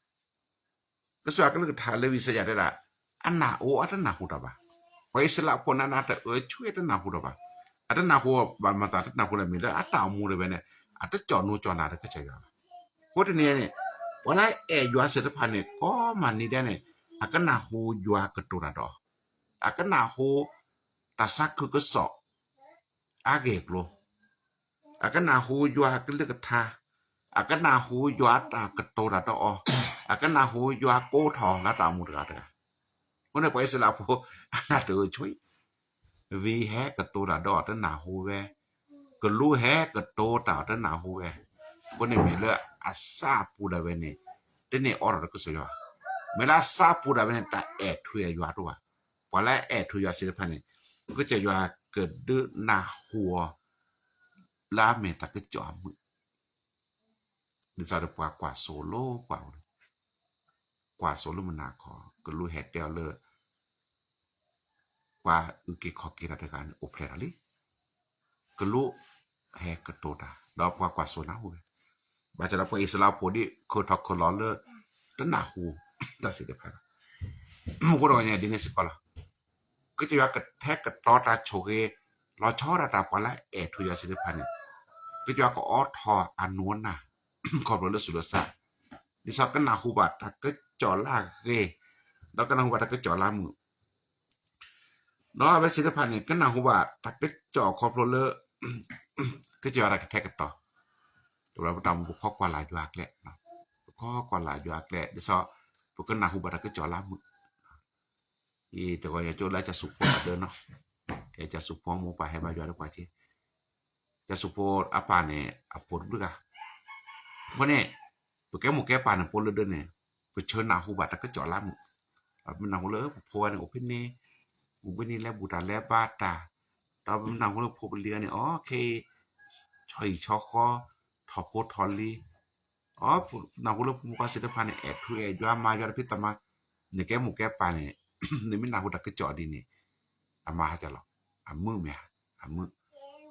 ကလုၢ်ကထါလၢဝံယၡါယၤတဲဒၣ် အနၢ်အိၣ်အတနၢ်ဟူတၢ်ဘၣ်, ပှၤအံၣ်စရ့လးဖိန့ၣ် အနၢ်တအၢဆိအတနၢ်ဟူတၢ်ဘၣ်, အတနၢ်ဟူဘၣ်မတၤတနၢ်ဟူလဲၣ် မ့ၢ်လၢအတၢ်အိၣ်မူတဝဲန့ၣ် အတကၠီၣ်နီၢ်ကၠီၣ်နၢ်ဒီးကစၢ်ယွၤဘၣ်, အဃိတနံၤန့ၣ် ပှၤလၢအအဲၣ်ယွၤသ့ၣ်တဖၣ်န့ၣ် ကိးမုၢ်နံၤဒဲးန့ၣ် အကနၢ်ဟူယွၤကတိၤတၢ်ဒီး အကနၢ်ဟူ တၢ်သးခုကစီၣ် အါဂ့ၢ်အကျိၤ, အကနၢ်ဟူယွၤကလုၢ်ကထါ, အကနၢ်ဟူယွၤတၢ်ကတိၤတၢ်ဒီးအီၤ, အကနၢ်ဟူယွၤကိးထီၣ်လၢတၢ်အိၣ်မူတဂၤတဂၤ, အဃိန့ၣ် ပှၤအံၣ်စရ့လးဖိ အနၢ်တအၢဆိ ဝံဟဲကတိၤတၢ်ဒီးအီၤတနၢ်ဟူဝဲ, ကလူးဟဲကတိၤတၢ်အီၤတနၢ်ဟူဝဲ, အဃိန့ၣ်မ့ၢ်လၢအသးပူၤဒၣ်ဝဲန့ၣ် တန့ၢ်အီထီၣ်ဒီးကစၢ်ယွၤ, မ့ၢ်လၢအသးပူၤဒၣ်ဝဲန့ၣ် တၢ်အဲၣ်ထွဲအယွၤတအိၣ်ဘၣ်, ပှၤလၢအအဲၣ်ထွဲယွၤသ့ၣ်တဖၣ်န့ၣ် ကစၢ်ယွၤကဒုးနၢ်ဟူအီၤ လၢအမ့ၢ်တၢ်ကစီၣ်အမုာ်, ဒ်သိးဒီးပှၤကွၢ်စိလိၤပှၤအိၣ်လီၤ, ကွၢ်စိလိၤမုၢ်နၤခီ ကလူးဟဲတဲအီၤလၢ ပှၤအုၣ်က့ၤခီၣ်က့ၤတၢ်တဂၤန့ၣ် အိၣ်ဖျဲၣ်ထီၣ်လံ, ကလူးဟဲကတိၤတၢ် ဒီးပှၤကွၢ်စိနၢ်ဟူဝဲ, ဘၣ်ဆၣ်ဒီးပှၤအံၣ်စရ့လးဖိဒ် ခၢၣ်ထီၣ်ခၢၣ်လီၤလၢ တနၢ်ဟူတၢ်သ့ၣ်တဖၣ်လီၤ, မ့ၢ်အဃိတဂီၢ်ညါဒ်န့ၣ်စ့ၢ်ကီးလီၤ, ကစၢ်ယွၤကထဲကတီၤတၢ်ဆိၣ်ဂ့ၤ လီၤဆီဒၣ်တၢ်ပှၤလၢအအဲၣ်ထွဲယွၤသ့ၣ်တဖၣ်န့ၣ်, ကစၢ်ယွၤကအိးထီၣ်အနိအနၢ် ခီဖျိလၢသူၣ်လၢသး, ဒ်သိးကနၢ်ဟူဘၣ်တၢ်ကစီၣ်လၢအဂ့ၤ, ဒီးကနၢ်ဟူဘၣ်တၢ်ကစီၣ်လၢအမုာ်, ဒီးအဝဲသ့ၣ်တဖၣ်န့ၣ် ကနၢ်ဟူဘၣ်တၢ်ကစီၣ်ခီဖျိလၢ ကစၢ်ယွၤတၢ်ကထဲကတီၤ, တဘျီပတၢ်မူပခီကွၢ်လၢ်ယွၤအကျဲ, ပခီကွၢ်လၢ်ယွၤအကျဲ ဒ်သိး ပကနၢ်ဟူဘၣ်တၢ်ကစီၣ်လၢအမုာ် အံၤတဂီၢ်ညါကၠိလၢကၠၢ်စူၣ်ဖိတၢ်ဒၢနီၤ, ကၠၢ်စူၣ်ဖိမိၢ်ပၢ်ဟဲဘါယွၤဒီးပှၤက့, ကၠၢ်စူၣ်ဖိအပၢ်န့ၣ် အဖိတဘျုးဂၤ, အဃိန့ၣ် ပကဲမိၢ်ကဲပၢ်န့ၣ် ဖိလၢဒၢန့ၣ် ပဆၢနၢ်ဟူဘၣ်တၢ်ကစီၣ်လၢမုာ်, ပမ့ၢ်နၢ်ဟူလၢပဖိဂၤန့ၣ် အိၣ်ဖဲန့ၣ်, အိၣ်ဖဲန့ၣ်လဲၤဘူၣ်တၢ်လဲၤဘါတၢ်, ဒီးပမ့ၢ်နၢ်ဟူလၢဖိပလံၤဂၤန့ၣ် အီခဲအံၤ ဆီဟံၣ်ဆီဃီ, ထီၣ်ဖိထီၣ်လံၤ အီ နၢ်ဟူလၢဖိမုၣ်ဖိခွါသ့ၣ်တဖၣ်န့ၣ် အဲၣ်ထူအဲၣ်ယွၤမၤယွၤတဖံးတၢ်မၤ, နကဲမိၢ်ကဲပၢ်န့ၣ် နမ့ၢ်နၢ်ဟူတၢ်ကစီၣ်ဒ်န့ၣ် အမၤဟါကၢ်လီၤ, အမုာ်မ့ၢ်ဧါ, အမုာ်,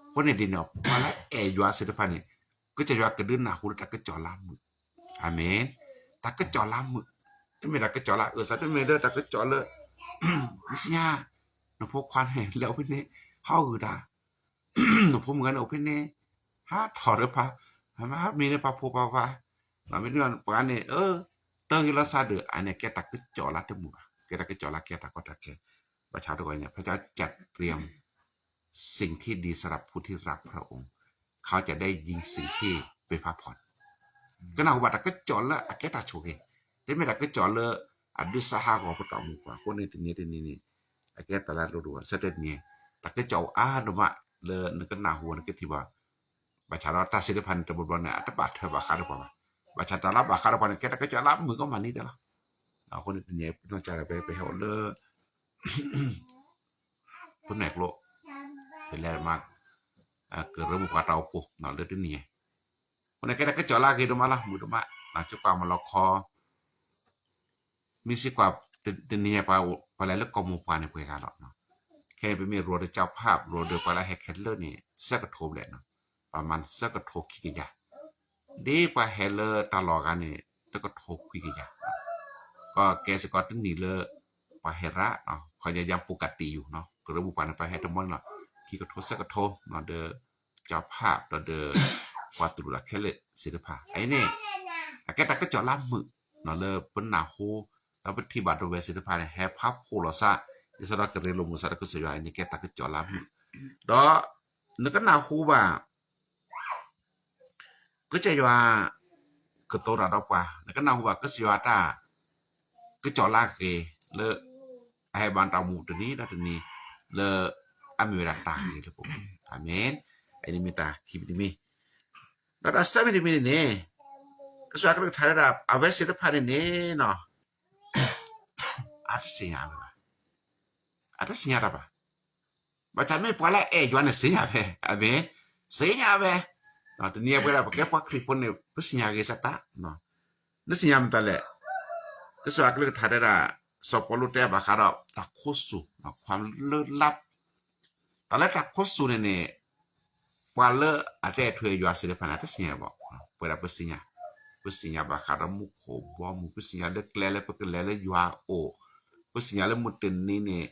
အဃိန့ၣ်ဒ်န့ၣ် ပှၤလၢအဲၣ်ယွၤသ့ၣ်တဖၣ်န့ၣ် ကစၢ်ယွၤကဒုးနၢ်ဟူလၢတၢ်ကစီၣ်လၢမုာ်, အၤမ့ၣ်, တၢ်ကစီၣ်လၢမုာ်, တမ့ၢ်တၢ်ကစီၣ်လၢအအၢၣ်စၢ် တမ့ၢ်ဒီးတၢ်ကစီၣ်လၢ နသ့ၣ်ညါ နဖိခွါန့ၣ် လဲၤအိၣ်ဖဲန့ၣ် ဟးဂုာ်တၢ် နဖိမုၣ်ဂၤန့ၣ်အိၣ်ဖဲန့ၣ် ဟးထီၣ်ဒီးပှၤ ဟးမ့ၢ်ဒီးပှၤဖိပှၤဝါ, မ့ၢ်ဒ်ပှၤန့ၣ် တၢ်ဂ့ၤလီၤစၢ်ဒၢး အန့ၣ်ကဲတၢ်ကစီၣ်လၢတမုာ်ဘၣ်, ကဲတၢ်ကစီၣ်လၢကဲတၢ်ကီတၢ်ခဲ, ဘၣ်ဆၣ်တဂီၢ်ညါ ဖဲကၠၢ်တြံ สิ่งที่ดีสำหรับผู้ที่รักพระองค์ เขาจะได้ยินสิ่งที่เป็นพระพร ကနၢ်ဟူဘၣ်တၢ်ကစီၣ်လၢအကဲတၢ်ဆိၣ်ဂ့ၤ, တမ့ၢ်တၢ်ကစီၣ်လၢ အဒုးစးဟးဂီၤပတၢ်အိၣ်မူပှၤ, အဃိန့ၣ်တနံၤတနံၤန့ၣ် အကဲတၢ်လၢအလိၣ်ဒိၣ်ဘၣ် ဆၢတဲာ်တနံၤ, တၢ်ကစီၣ်အိၣ်အါဒိၣ်မးလၢနကနၢ်ဟူနကထံၣ်ဘၣ်, ဘၣ်ဆၣ်ဒီးတၢ်စံးတဖၣ်န့ၣ် တဘျီဘျီန့ၣ် အတဘၣ်ထွဲဘၣ်ဃးဒီးပှၤဘၣ်, ဘၣ်ဆၣ်တၢ်လၢဘၣ်ဃးဒီးပှၤန့ၣ် ကဲတၢ်ကစီၣ်လၢအမုာ်ကီမးန့ၣ်ဒဲးလီၤ. အဃိန့ၣ်တနံၤ ပနီၢ်ကစၢ်ဒၣ်ဝဲ ပဟဲအိၣ်လၢ ပမဲာ်ကျိ ပလဲၤမၤ ကရၢမိၢ်ပှၢ်တၢ်အိၣ်ဖှိၣ်လၢတနံၤ, အဃိန့ၣ် ကဲတၢ်ကစီၣ်လၢအဂ့ၤဒိၣ်မးလီၤ, မုာ်ဒိၣ်မး, စ့ၢ်ကီးမၤလီၤခီ မ့ၢ်စ့ၢ်ကီး တနံၤညါ ပှၤလဲၤလၢကီၢ်မိၢ်ပှၢ်န့ၣ် ပှဲၤဂၤလီၤ. ခဲအံၤပမ့ၢ်ရိဒီးကၠီဖး ရိဒီးပှၤလၢဟဲခဲလၢာ်န့ၣ် ဆၢကထိဘျဲၣ်နီၤ, ပှၤမၤဆၢကထိခံကယၤ, ဒ်ပှၤဟဲလၢတၢ်လီၢ်အဂၤန့ၣ် တကထိခွံကယၤ, ကီၢ်ကဲစ့ၢ်ကီးတနံၤလၢ ပှၤဟဲရၣ် ခီညါယါပူၤကးတံာ်ယူၤနီၤ, ကရၢမိၢ်ပှၢ်န့ၣ် ပှၤဟဲတမီန့ၣ်လီၤ, ခံကထိဆၢကထိနီၤ, ဒီး ကၠီဖး ဒီးဒီး ပှၤတူၢ်လိာ်တၢ်ခဲလၢာ်သ့ၣ်တဖၣ် အအံၤန့ၣ် အကဲတၢ်ကစီၣ်လၢအမုာ်နီၤ လၢပနၢ်ဟူ ဒီးပထံၣ်ဘၣ်ဒိဝဲသ့ၣ်တဖၣ်န့ၣ် ဟဲဖးဖှိၣ်လီၤသး ဒ်သိးဒီးကရ့လိာ်မုာ်သးဒီးကစၢ်ယွၤ အအံၤန့ၣ်ကဲတၢ်ကစီၣ်လၢအမုာ်, ဒီးနကနၢ်ဟူဘၣ် ကစၢ်ယွၤ ကတိၤတၢ်ဒီးပှၤ နကနၢ်ဟူဘၣ်ကစၢ်ယွၤတၢ် ကစီၣ်လၢအဂ့ၤလၢ အဟဲဘၣ်တၢ်အိၣ်မူတနံၤဒီးတနံၤ လၢအမ့ၢ်ဝဲဒၣ်တၢ်ဂ့ၤလၢပဂီၢ်, အၤမ့ၣ်, အအံၤန့ၣ်မ့ၢ်တၢ်ခံမံၤတမံၤ, ဒီးတၢ်သၢမံၤတမံၤန့ၣ်န့ၣ် ကစၢ်ယွၤကလုၢ်ကထါဝဲဒၣ် အဝဲသ့ၣ်တဖၣ်န့ၣ်န့ၣ်နီၤ အတသ့ၣ်ညါဝဲဘၣ်, အတသ့ၣ်ညါတၢ်ဘၣ်, ဘၣ်ဆၣ်မ့ၢ်ပှၤလၢအအဲၣ်ယွၤန့ၣ်သ့ၣ်ညါဖဲ, အမ့ၢ်, သ့ၣ်ညါဝဲ, တနံၤအံၤပဝဲဒၣ်ပကဲပှၤခရံာ်ဖိန့ၣ် ပသ့ၣ်ညါဂ့ၤစၢ်တၢ်, နသ့ၣ်ညါမတၤလဲၣ်, ကစၢ်ယွၤကလုၢ်ကထါတဲဒၣ်, စီၤပီလူးတဲဘၣ်ဃးဒီးတၢ်ခိၣ်စူၣ်, ခွါလၢလၢ တၢ်လၢတၢ်ခိၣ်စူၣ်န့ၣ်န့ၣ်, ပှၤလၢအတအဲၣ်ထွဲယွၤသ့ၣ်တဖၣ်န့ၣ် အတသ့ၣ်ညါဘၣ်, ပဝဲဒၣ်ပသ့ၣ်ညါ, ပသ့ၣ်ညါဘၣ်ဃးဒီးမူခိၣ်ဘီမုၢ်, ပသ့ၣ်ညါလၢကျဲလၢပကလဲၤလၢယွၤအိၣ်, ပသ့ၣ်ညါလၢမုၢ်တနံၤန့ၣ်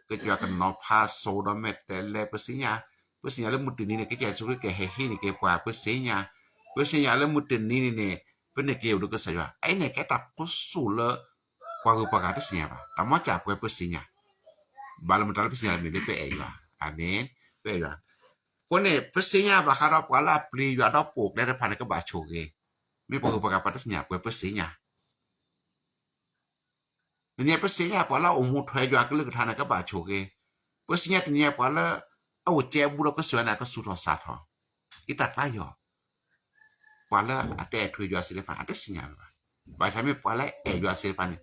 ကစၢ်ယွၤကနီၤဖးစိဒီးမဲာ်တဲးလဲး ပသ့ၣ်ညါ, ပသ့ၣ်ညါလၢမုၢ်တနံၤန့ၣ် ကစၢ်ယ့ၣ်ၡူးခရံာ်ကဟဲဟံးန့ၢ်က့ၤပှၤ ပသ့ၣ်ညါ, ပသ့ၣ်ညါလၢမုၢ်တနံၤန့ၣ်န့ၣ် ပန့ၢ်က့ၤအိၣ်ဒီးကစၢ်ယွၤ, အအံၤန့ၣ်ကဲတၢ်ခိၣ်စူၣ်လၢ ပှၤဂုၤပှၤဂၤတသ့ၣ်ညါဘၣ်, တၢ်မၤစၢ်ပှဲၤပသ့ၣ်ညါ, ဘၣ်လၢမတၤလၢပသ့ၣ်ညါမ့ၢ်လၢပအဲၣ်ယွၤ, အၤမ့ၣ်, ပအဲၣ်ယွၤ, အဃိန့ၣ် ပသ့ၣ်ညါဘၣ်ဃးဒီးပှၤလၢအပျံၤယွၤဒီးပိာ်ကျဲတဖၣ်န့ၣ် ကဘၣ်ဆိၣ်ဂ့ၤ, မ့ၢ်ပှၤဂုၤပှၤဂၤပှၤတသ့ၣ်ညါပှဲၤပသ့ၣ်ညါ တနံၤပသ့ၣ်ညါပှၤလၢအအိၣ်မူထွဲယွၤကလုၢ်ကထါန့ၣ် ကဘၣ်ဆိၣ်ဂ့ၤ, ပသ့ၣ်ညါတနံၤပှၤလၢ အအိၣ်စဲဘူးဒီးကစၢ်ယွၤန့ၣ် ကစူၢ်ထီၣ်သးထီၣ်, အံၤတၢ်ကျါယီၤ, ပှၤလၢအတအဲၣ်ထွဲယွၤသ့ၣ်တဖၣ်န့ၣ် အတသ့ၣ်ညါဝဲဘၣ်, ဘၣ်ဆၣ်မ့ၢ်ပှၤလၢအအဲၣ်ယွၤသ့ၣ်တဖၣ်န့ၣ်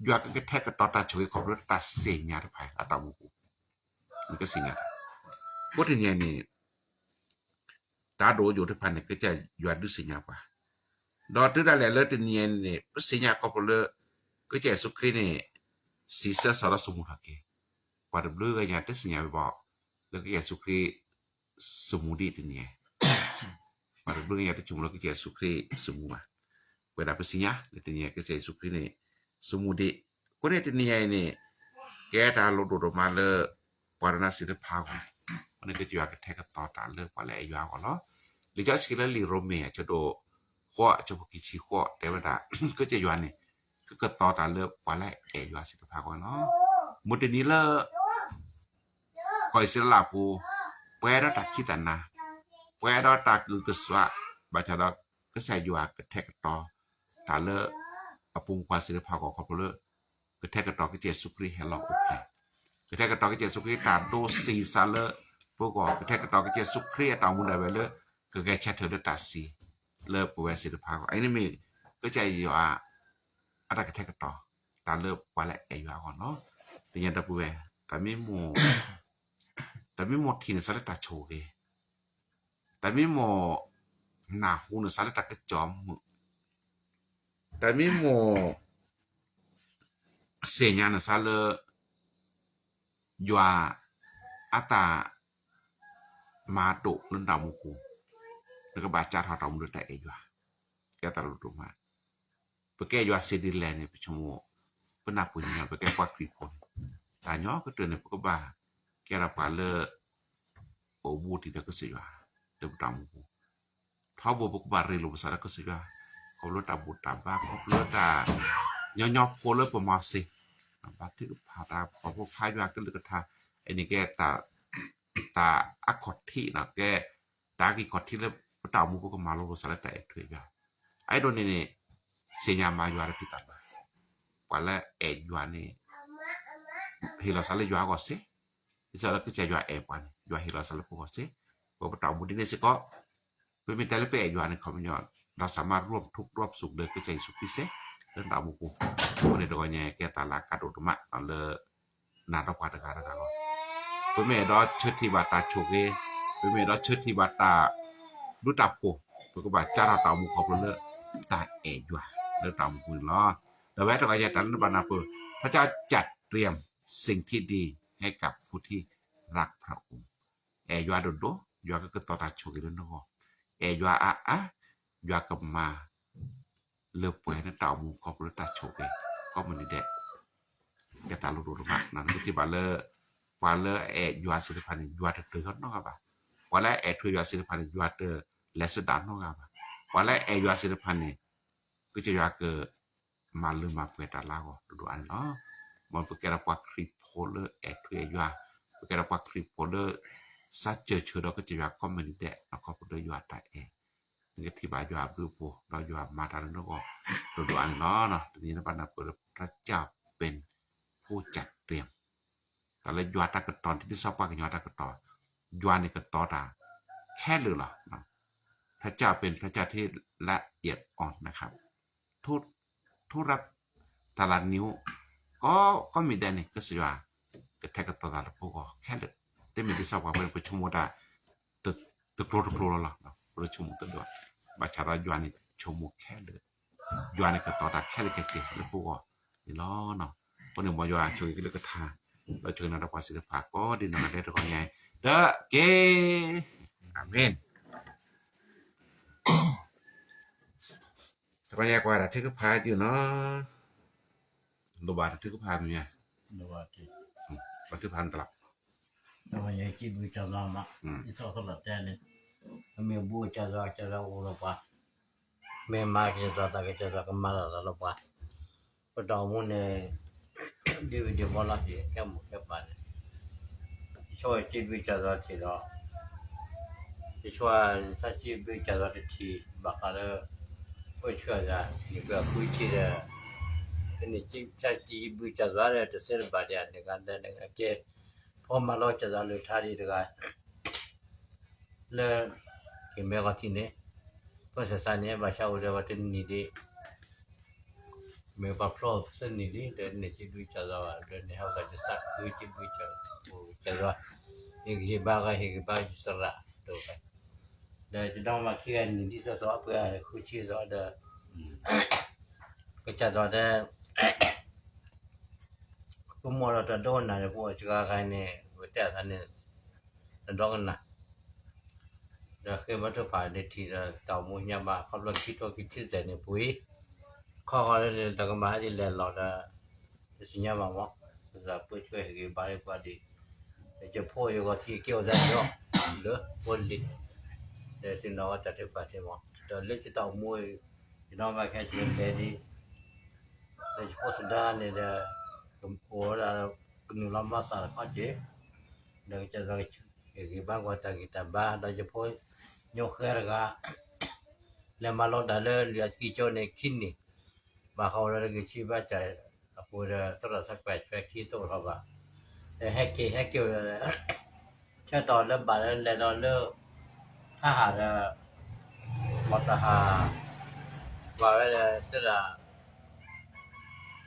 ယွၤကကထဲကတီၤတၢ်ဆိၣ်ဂ့ၤခီဖျိလၢတၢ်သ့ၣ်ညါတဖၣ်အတၢ်မူပူၤ, နကသ့ၣ်ညါတၢ်, အဃိတနံၤန့ၣ် တၢ်ဒိၣ်ယိာ်တဖၣ်န့ၣ် ကစၢ်ယွၤဒုးသ့ၣ်ညါပှၤ, ဒီးတုၤဒၣ်လဲာ်လၢတနံၤန့ၣ် ပသ့ၣ်ညါခီဖျိလၢ ကစၢ်ယ့ၣ်ၡူးခရံာ်န့ၣ် စံးဆၢစီၤဒီးဆိမိၣ်ထီၣ်က့ၤ, ပှၤတဘျုးဂၤညါတသ့ၣ်ညါဝဲဘၣ် လၢကစၢ်ယ့ၣ်ၡူးခရံာ် ဆိမိၣ်ဒံးတနံၤ, ပှၤတဘျုးဂၤညါတဆိမိၣ်လၢကစၢ်ယ့ၣ်ၡူးခရံာ်ဆိမိၣ်ဘၣ်, ပဝဲဒၣ်ပသ့ၣ်ညါ လၢတနံၤကစၢ်ယ့ၣ်ၡူးခရံာ်န့ၣ် ဆိမိၣ်ဒံး, အဃိန့ၣ်တနံၤအံၤန့ၣ် ကဲတၢ်လိၣ်ဒိၣ်ဒိၣ်မးလၢ ပှၤတနါစံးတဖၣ်အဂီၢ်, အဃိန့ၣ်ကစၢ်ယွၤကထဲကတီၤတၢ်လၢပှၤလၢအအဲၣ်ယွၤအဂီၢ်လီၤ. လံာ်စီဆှံလၢလံာ်ရိမ့ၤအဆၢဒိၣ်ဃိးအဆၢဖိခံဆံဃိးတဲဝဲဒၣ်, ကစၢ်ယွၤန့ၣ် ကကတီၤတၢ်လၢပှၤလၢအအဲၣ်ယွၤစံးတဖၣ်အဂီၢ်လီၤ. မုၢ်တနံၤလၢ ကီၢ်အံၣ်စရ့လးဖိ, ပှဲၤဒီးတၢ်ခံးတၢ်နၤ, ပှဲၤဒီးတၢ်ကဟုကစွး, ဘၣ်ဆၣ်ဒီးကစၢ်ယွၤကထဲကတီၤ တၢ်လၢအပိာ်မုၣ်ခွါသ့ၣ်တဖၣ်အဂီၢ်ခီဖျိလၢ ကထဲကတီၤကစၢ်ယ့ၣ်ၡူးခရံာ်ဟဲလီၤအိၣ်ဖျဲၣ်, ကထဲကတီၤကစၢ်ယ့ၣ်ၡူးခရံာ်တၢ်ဒိးသ့ၣ်စးလၢပဂီၢ်, ကထဲကတီၤကစၢ်ယ့ၣ်ၡူးခရံာ်အတၢ်အိၣ်မူဒၣ်ဝဲလၢ ကဂဲၤဆၢထၢၣ်လၢတၢ်သံ လၢပဝဲသ့ၣ်တဖၣ်အဂီၢ်, အအံၤန့ၣ်မ့ၢ် ကစၢ်ယွၤ အတၢ်ကထဲကတီၤ တၢ်လၢပှၤလၢအအဲၣ်ယွၤအဂီၢ်လီၤ. တနံၤညါဒီပုၢ်ဝဲၢ်, တၢ်မ့ၢ်မိၣ်ထံၣ်န့ၣ်သးလၢတၢ်ဆိၣ်ဂ့ၤ, တၢ်မ့ၢ်မိၣ်နၢ်ဟူန့ၣ်သးလၢတၢ်ကစီၣ်မုာ်, တၢ်မ့ၢ်မိၣ် သ့ၣ်ညါန့ၣ်သးလၢ ယွၤအတၢ်မၤဒိၣ်လၢနတၢ်အိၣ်မူပူၤ, နကဘၣ်စးထီၣ်တၢ်အိၣ်မူလၢတၢ်အဲၣ်ယွၤ, ကဲတၢ်လိၣ်ဒိၣ်မး. ပကအဲၣ်ယွၤသ့ဒ်လဲၣ်န့ၣ် ပဆိကမိၣ်, ပနၢ်ပၢၢ်ညီညီ ပကဲပှၤခရံာ်ဖိန့ၣ်, တၢ်ညီကတၢၢ်န့ၣ် ပကဘၣ်ကဲထီၣ်ပှၤလၢ အိၣ်ဘူးတံၢ်ဒီးကစၢ်ယွၤ လၢပတၢ်အိၣ်မူပူၤ, ထီဘိပကဘၣ်ရ့လိာ်ပသးလၢကစၢ်ယွၤ, ခီဖျိတၢ်ဘူၣ်တၢ်ဘါ ခီဖျိတၢ်ညီညီဖိလၢပမၤစ့ၢ်, ဘါထုကဖၣ်တၢ်ဖှီၣ်ဖိဖးယွၤကလုၢ်ကထါ, အန့ၣ်ကဲတၢ် တၢ်အါခီၣ်ထံးနီၤ ကဲ တၢ်အါကံၢ်ခီၣ်ထံးလၢပတၢ်အိၣ်မူပူၤကမၤလိလိာ်သးလၢတၢ်အဲၣ်ထွဲယွၤ, အအဲၣ်ဒိးန့ၣ်န့ၣ် သ့ၣ်ညါမၤယွၤတဖံးတၢ်မၤ, ပှၤလၢအဲၣ်ယွၤန့ၣ် ဟ့ၣ်လီၤသးလၢယွၤအဂီၢ်စ့ၢ်, ဒ်သိးလၢကစၢ်ယွၤအဲၣ်ပှၤန့ၣ် ယွၤဟ့ၣ်လီၤသးလၢပဂီၢ်စ့ၢ်, ပပတၢ်အိၣ်မူဒ်န့ၣ်စ့ၢ်ကီး ပမ့ၢ်တဲလၢပအဲၣ်ယွၤန့ၣ် ခီပညီ ဒီးစၢမၤရိထူပရိစုလၢကစၢ်ယ့ၣ်ၡူးခရံာ်စ့ၢ် လၢတၢ်အိၣ်မူပူၤ, အဃိန့ၣ်တဂီၤညါကဲတၢ်လၢအကါဒိၣ်ဒိၣ်မးလၢ နၤဒီးပှၤတဂၤတဂၤလီၤ. ပမ့ၢ်အဲၣ်ဒိးဆၢထံၣ်ဘၣ်တၢ်ဆိၣ်ဂ့ၤ, ပမ့ၢ်အဲၣ်ဒိးဆၢထံၣ်ဘၣ်တၢ်ဘျုးတၢ်ဖှိၣ်, ပကဘၣ်စးထီၣ်တၢ်အိၣ်မူခီဖျိလၢ တၢ်အဲၣ်ယွၤ လၢတၢ်အိၣ်မူပူၤန့ၣ်လီၤ. ဒီးဝဲတဂီၤညါတၢ်လၢနဘၣ်နၢ်ပၢၢ် พระเจ้าจัดเตรียมสิ่งที่ดีให้กับผู้ที่รักพระองค์ အဲၣ်ယွၤဒိၣ်ဒိၣ် ယွၤကကတီၤတၢ်ဆိၣ်ဂ့ၤလၢနဂီၢ်, အဲၣ်ယွၤအါအါ ယွၤကမၤ လၢပှဲၤန့ၢ်တၢ်အိၣ်မူခီဖျိလၢတၢ်ဆိၣ်ဂ့ၤ ကိးမုၢ်နံၤဒဲး ကဲတၢ်လိၣ်ဒိၣ်ဒိၣ်မး, နကထံၣ်ဘၣ်လၢ ပှၤလၢအအဲၣ်ယွၤသ့ၣ်တဖၣ်န့ၣ် ယွၤတဒုးထီၣ်နီတဂၤဘၣ်, ပှၤလၢအအဲၣ်ထွဲယွၤသ့ၣ်တဖၣ်န့ၣ် ယွၤတလဲၤဆဒၣ်နီတဂၤဘၣ်, ပှၤလၢအအဲၣ်ယွၤသ့ၣ်တဖၣ်န့ၣ် ကစၢ်ယွၤက မၤလၢမၤပှဲၤတၢ်လၢအဂီၢ်ဒိၣ်ဒိၣ်အါန့ၣ်လီၤ. မ်ပကဲဒီးပှၤခရံာ်ဖိလၢအဲၣ်ထွဲယွၤ, ပကဲဒီးပှၤခရံာ်ဖိလၢ စးစၢၤဆၢဒီးကစၢ်ယွၤကိးမုၢ်နံၤဒဲး အခီဖျိလၢယွၤတၢ်အဲၣ်, နကထံၣ်ဘၣ်ယွၤအဘျုးအဖှိၣ် ဒီးယွၤမၤတၢ်လၢနဂီၢ် ဒိၣ်ဒိၣ်အါန့ၣ်လီၤ. တနံၤအံၤနဘၣ်နၢ်ပၢၢ်လၢ พระเจ้าเป็นผู้จัดเตรียม တၢ်လၢယွၤတၢ်ကတီၤ ဒ်သိးပှၤကညီတၢ်ကတီၤ, ယွၤန့ၣ်ကတီၤတၢ်ခဲလၢာ်လီၤ. พระเจ้าเป็นพระเจ้าที่ละเอียดอ่อนนะครับ ทุก ทุกระ แต่ละนิ้ว ကိး ကိးမုၢ်နံၤဒဲးန့ၣ် ကစၢ်ယွၤ ကထဲကတီၤသးလၢပဂီၢ်ခဲလၢာ်, တမ့ၢ်ဒ်သိးပှၤပှၤပဆိကမိၣ်တၢ် တကျိၤတကျိၤလီၤလီၤ, ပဆိကမိၣ်တဒိၣ်, ဘၣ်ဆၣ်ဒီးယွၤန့ၣ်ဆိကမိၣ်ခဲလၢာ်, ယွၤန့ၣ်ကတီၤတၢ်ခဲလၢာ်ခဲဆ့လၢပဂီၢ်န့ၣ်လီၤ. အဃိန့ၣ်မ်ယွၤဆိၣ်ဂ့ၤကလုၢ်ကထါ ဒီးဆိၣ်ဂ့ၤနၤဒီးပှၤသ့ၣ်တဖၣ်ကိးဒ်နီၢ်ဂၤဒဲးတဂီၤညါအံၤ ဒီးက့ၤ အၤမ့ၣ်. တဂီၤညါကွၢ်တၢ်ထုကဖၣ်ဒ်နီၤ, လိၣ်ဘၣ်တၢ်ထုကဖၣ်မ့ၢ်ဧါ, ပှၤထုကဖၣ်နတလီၤ, တဂီၤညါစံးဘျုးကစၢ်ယွၤမး, ယသီၣ်သီၣ်လီၤတဲန့ၣ်, ပမ့ၢ်ဘူးကစၢ်ယွၤ ကစၢ်ယွၤအိၣ်ဒီးပှၤ, မ့ၢ်မၤကစၢ်ယွၤတၢ် ကစၢ်ယွၤကမၤလီၤလီၤပှၤ, ပတၢ်အိၣ်မူန့ၣ် ဒ်ဝံၤဒ်ဘီလီၤက့ၤ ခဲမုၢ်ခဲပၢ်န့ၣ်, ယဆိကမိၣ်စံးဘျုးကစၢ်ယွၤတထံၣ်ဒီး, ယဆိကမိၣ်စံးဘျုးကစၢ်ယွၤတထံၣ် ဘၣ်ဃးလၢ ပှၤဆှၢယၤ န့ၣ်ပှၤဃုဆံဒီး, ကန့ၣ်စံးဘျုးကစၢ်ယွၤဒီး တသ့တဘၣ်ဒံး အန့ၣ်ကဒီးန့ၣ်ကဲ, ဖီမၤလီၤကစၢ်ယွၤလုၢ်ထါဒံးတဂၤ လၢ က့ၤမဲဂီၤထံးန့ၣ်, ပှၤဆဲးစးန့ၣ် ဘၣ်ဆၣ်အိၣ်ဒီးပှၤတနံၤဒံး, မ့ၢ်ပှၤဖျီသၢနံၤလံ ဒီးန့ၣ်စံးဘျုးကစၢ်ယွၤဘၣ် ဒီးန့ၣ်ဟဲကစၢ်ခူစံးဘျုးကစၢ်ယွၤ, ဟ့ၣ်ဂံၢ်ဟ့ၣ်ဘါဂၤ ဟ့ၣ်ဂံၢ်ဘါယသရၣ်ဒိၣ်ဝဲ, ဒီးယနီၢ်မၤခံဂၤနံၤဒ်သိးသိး ပှၤဃုဆံသိးဒီး ကစၢ်ယွၤဒီး ပမိၢ်ဒီးတၢ်ဒိကနၣ်န့ၣ် ပအိၣ်စှၤဂၤန့ၣ် ပတဲအသးန့ၣ် တၢ်ဒိကနၣ်, ဒီးဃ့ဘါထုကဖၣ်န့ၣ်ထံၣ်ဒီး တၢ်အိၣ်မူညါဘၣ် ခီဖျိခံထိခံဆံသဲးန့ၣ်ပှ့ၤ, ခီဂီၤလၢန့ၣ် တၢ်ကမၤဟဲဒ်လဲၣ်လီၤဒီး တသ့ၣ်ညါဘၣ်မး, ပသးပှ့ၤဆှၢဟ့ၣ်ဂံၢ်ဘါလၢပှၤဒံး, ယဖိယဂီၤထံးက့ၤအိၣ်သးန့ၣ်လီၤ, လၢဖိလံၤ, ဒီးသ့ၣ်နီၣ်ဝဲတၢ်ထုကဖၣ်သ့မး, ဒီးလၢယတၢ်အိၣ်မူ ယနီၢ်မၤခဲဆ့လဲၤဒံး ဒီးယဖိသဒါန့ၣ်ဒီး ကအိၣ်ဝဲဒၣ် ကနုာ်လီၤမၤသးတခီက့ၤ, ဒီးကစၢ်ယွၤဟ့ၣ်ဂံၢ်ဘါကွၢ်တၢ်ဂံၢ်တၢ်ဘါ ဒီးယဖိညိဃဲတဂၤ လဲၤမၤလီၤတၢ်လၢလံာ်အစကံကၠိန့ၣ်ခံနံၣ်, ဘၣ်ဃးဝဲဒီးဂံၢ်ဆံဘါစၢ်အပူၤဒီး သရၣ်သးကွဲးဆွဲခံတအိၣ်ထီၣ်ဘၣ်, ဒီးဟဲက့ၤဟဲက့ၤဝဲ ဆၢတီၢ်လၢဘၣ်လၢလဲၤဒီးလၢ ထါဟးဒီး မီၢ်တၢ်ဟး ကွၢ်ဝဲဒီးတဲဒၣ်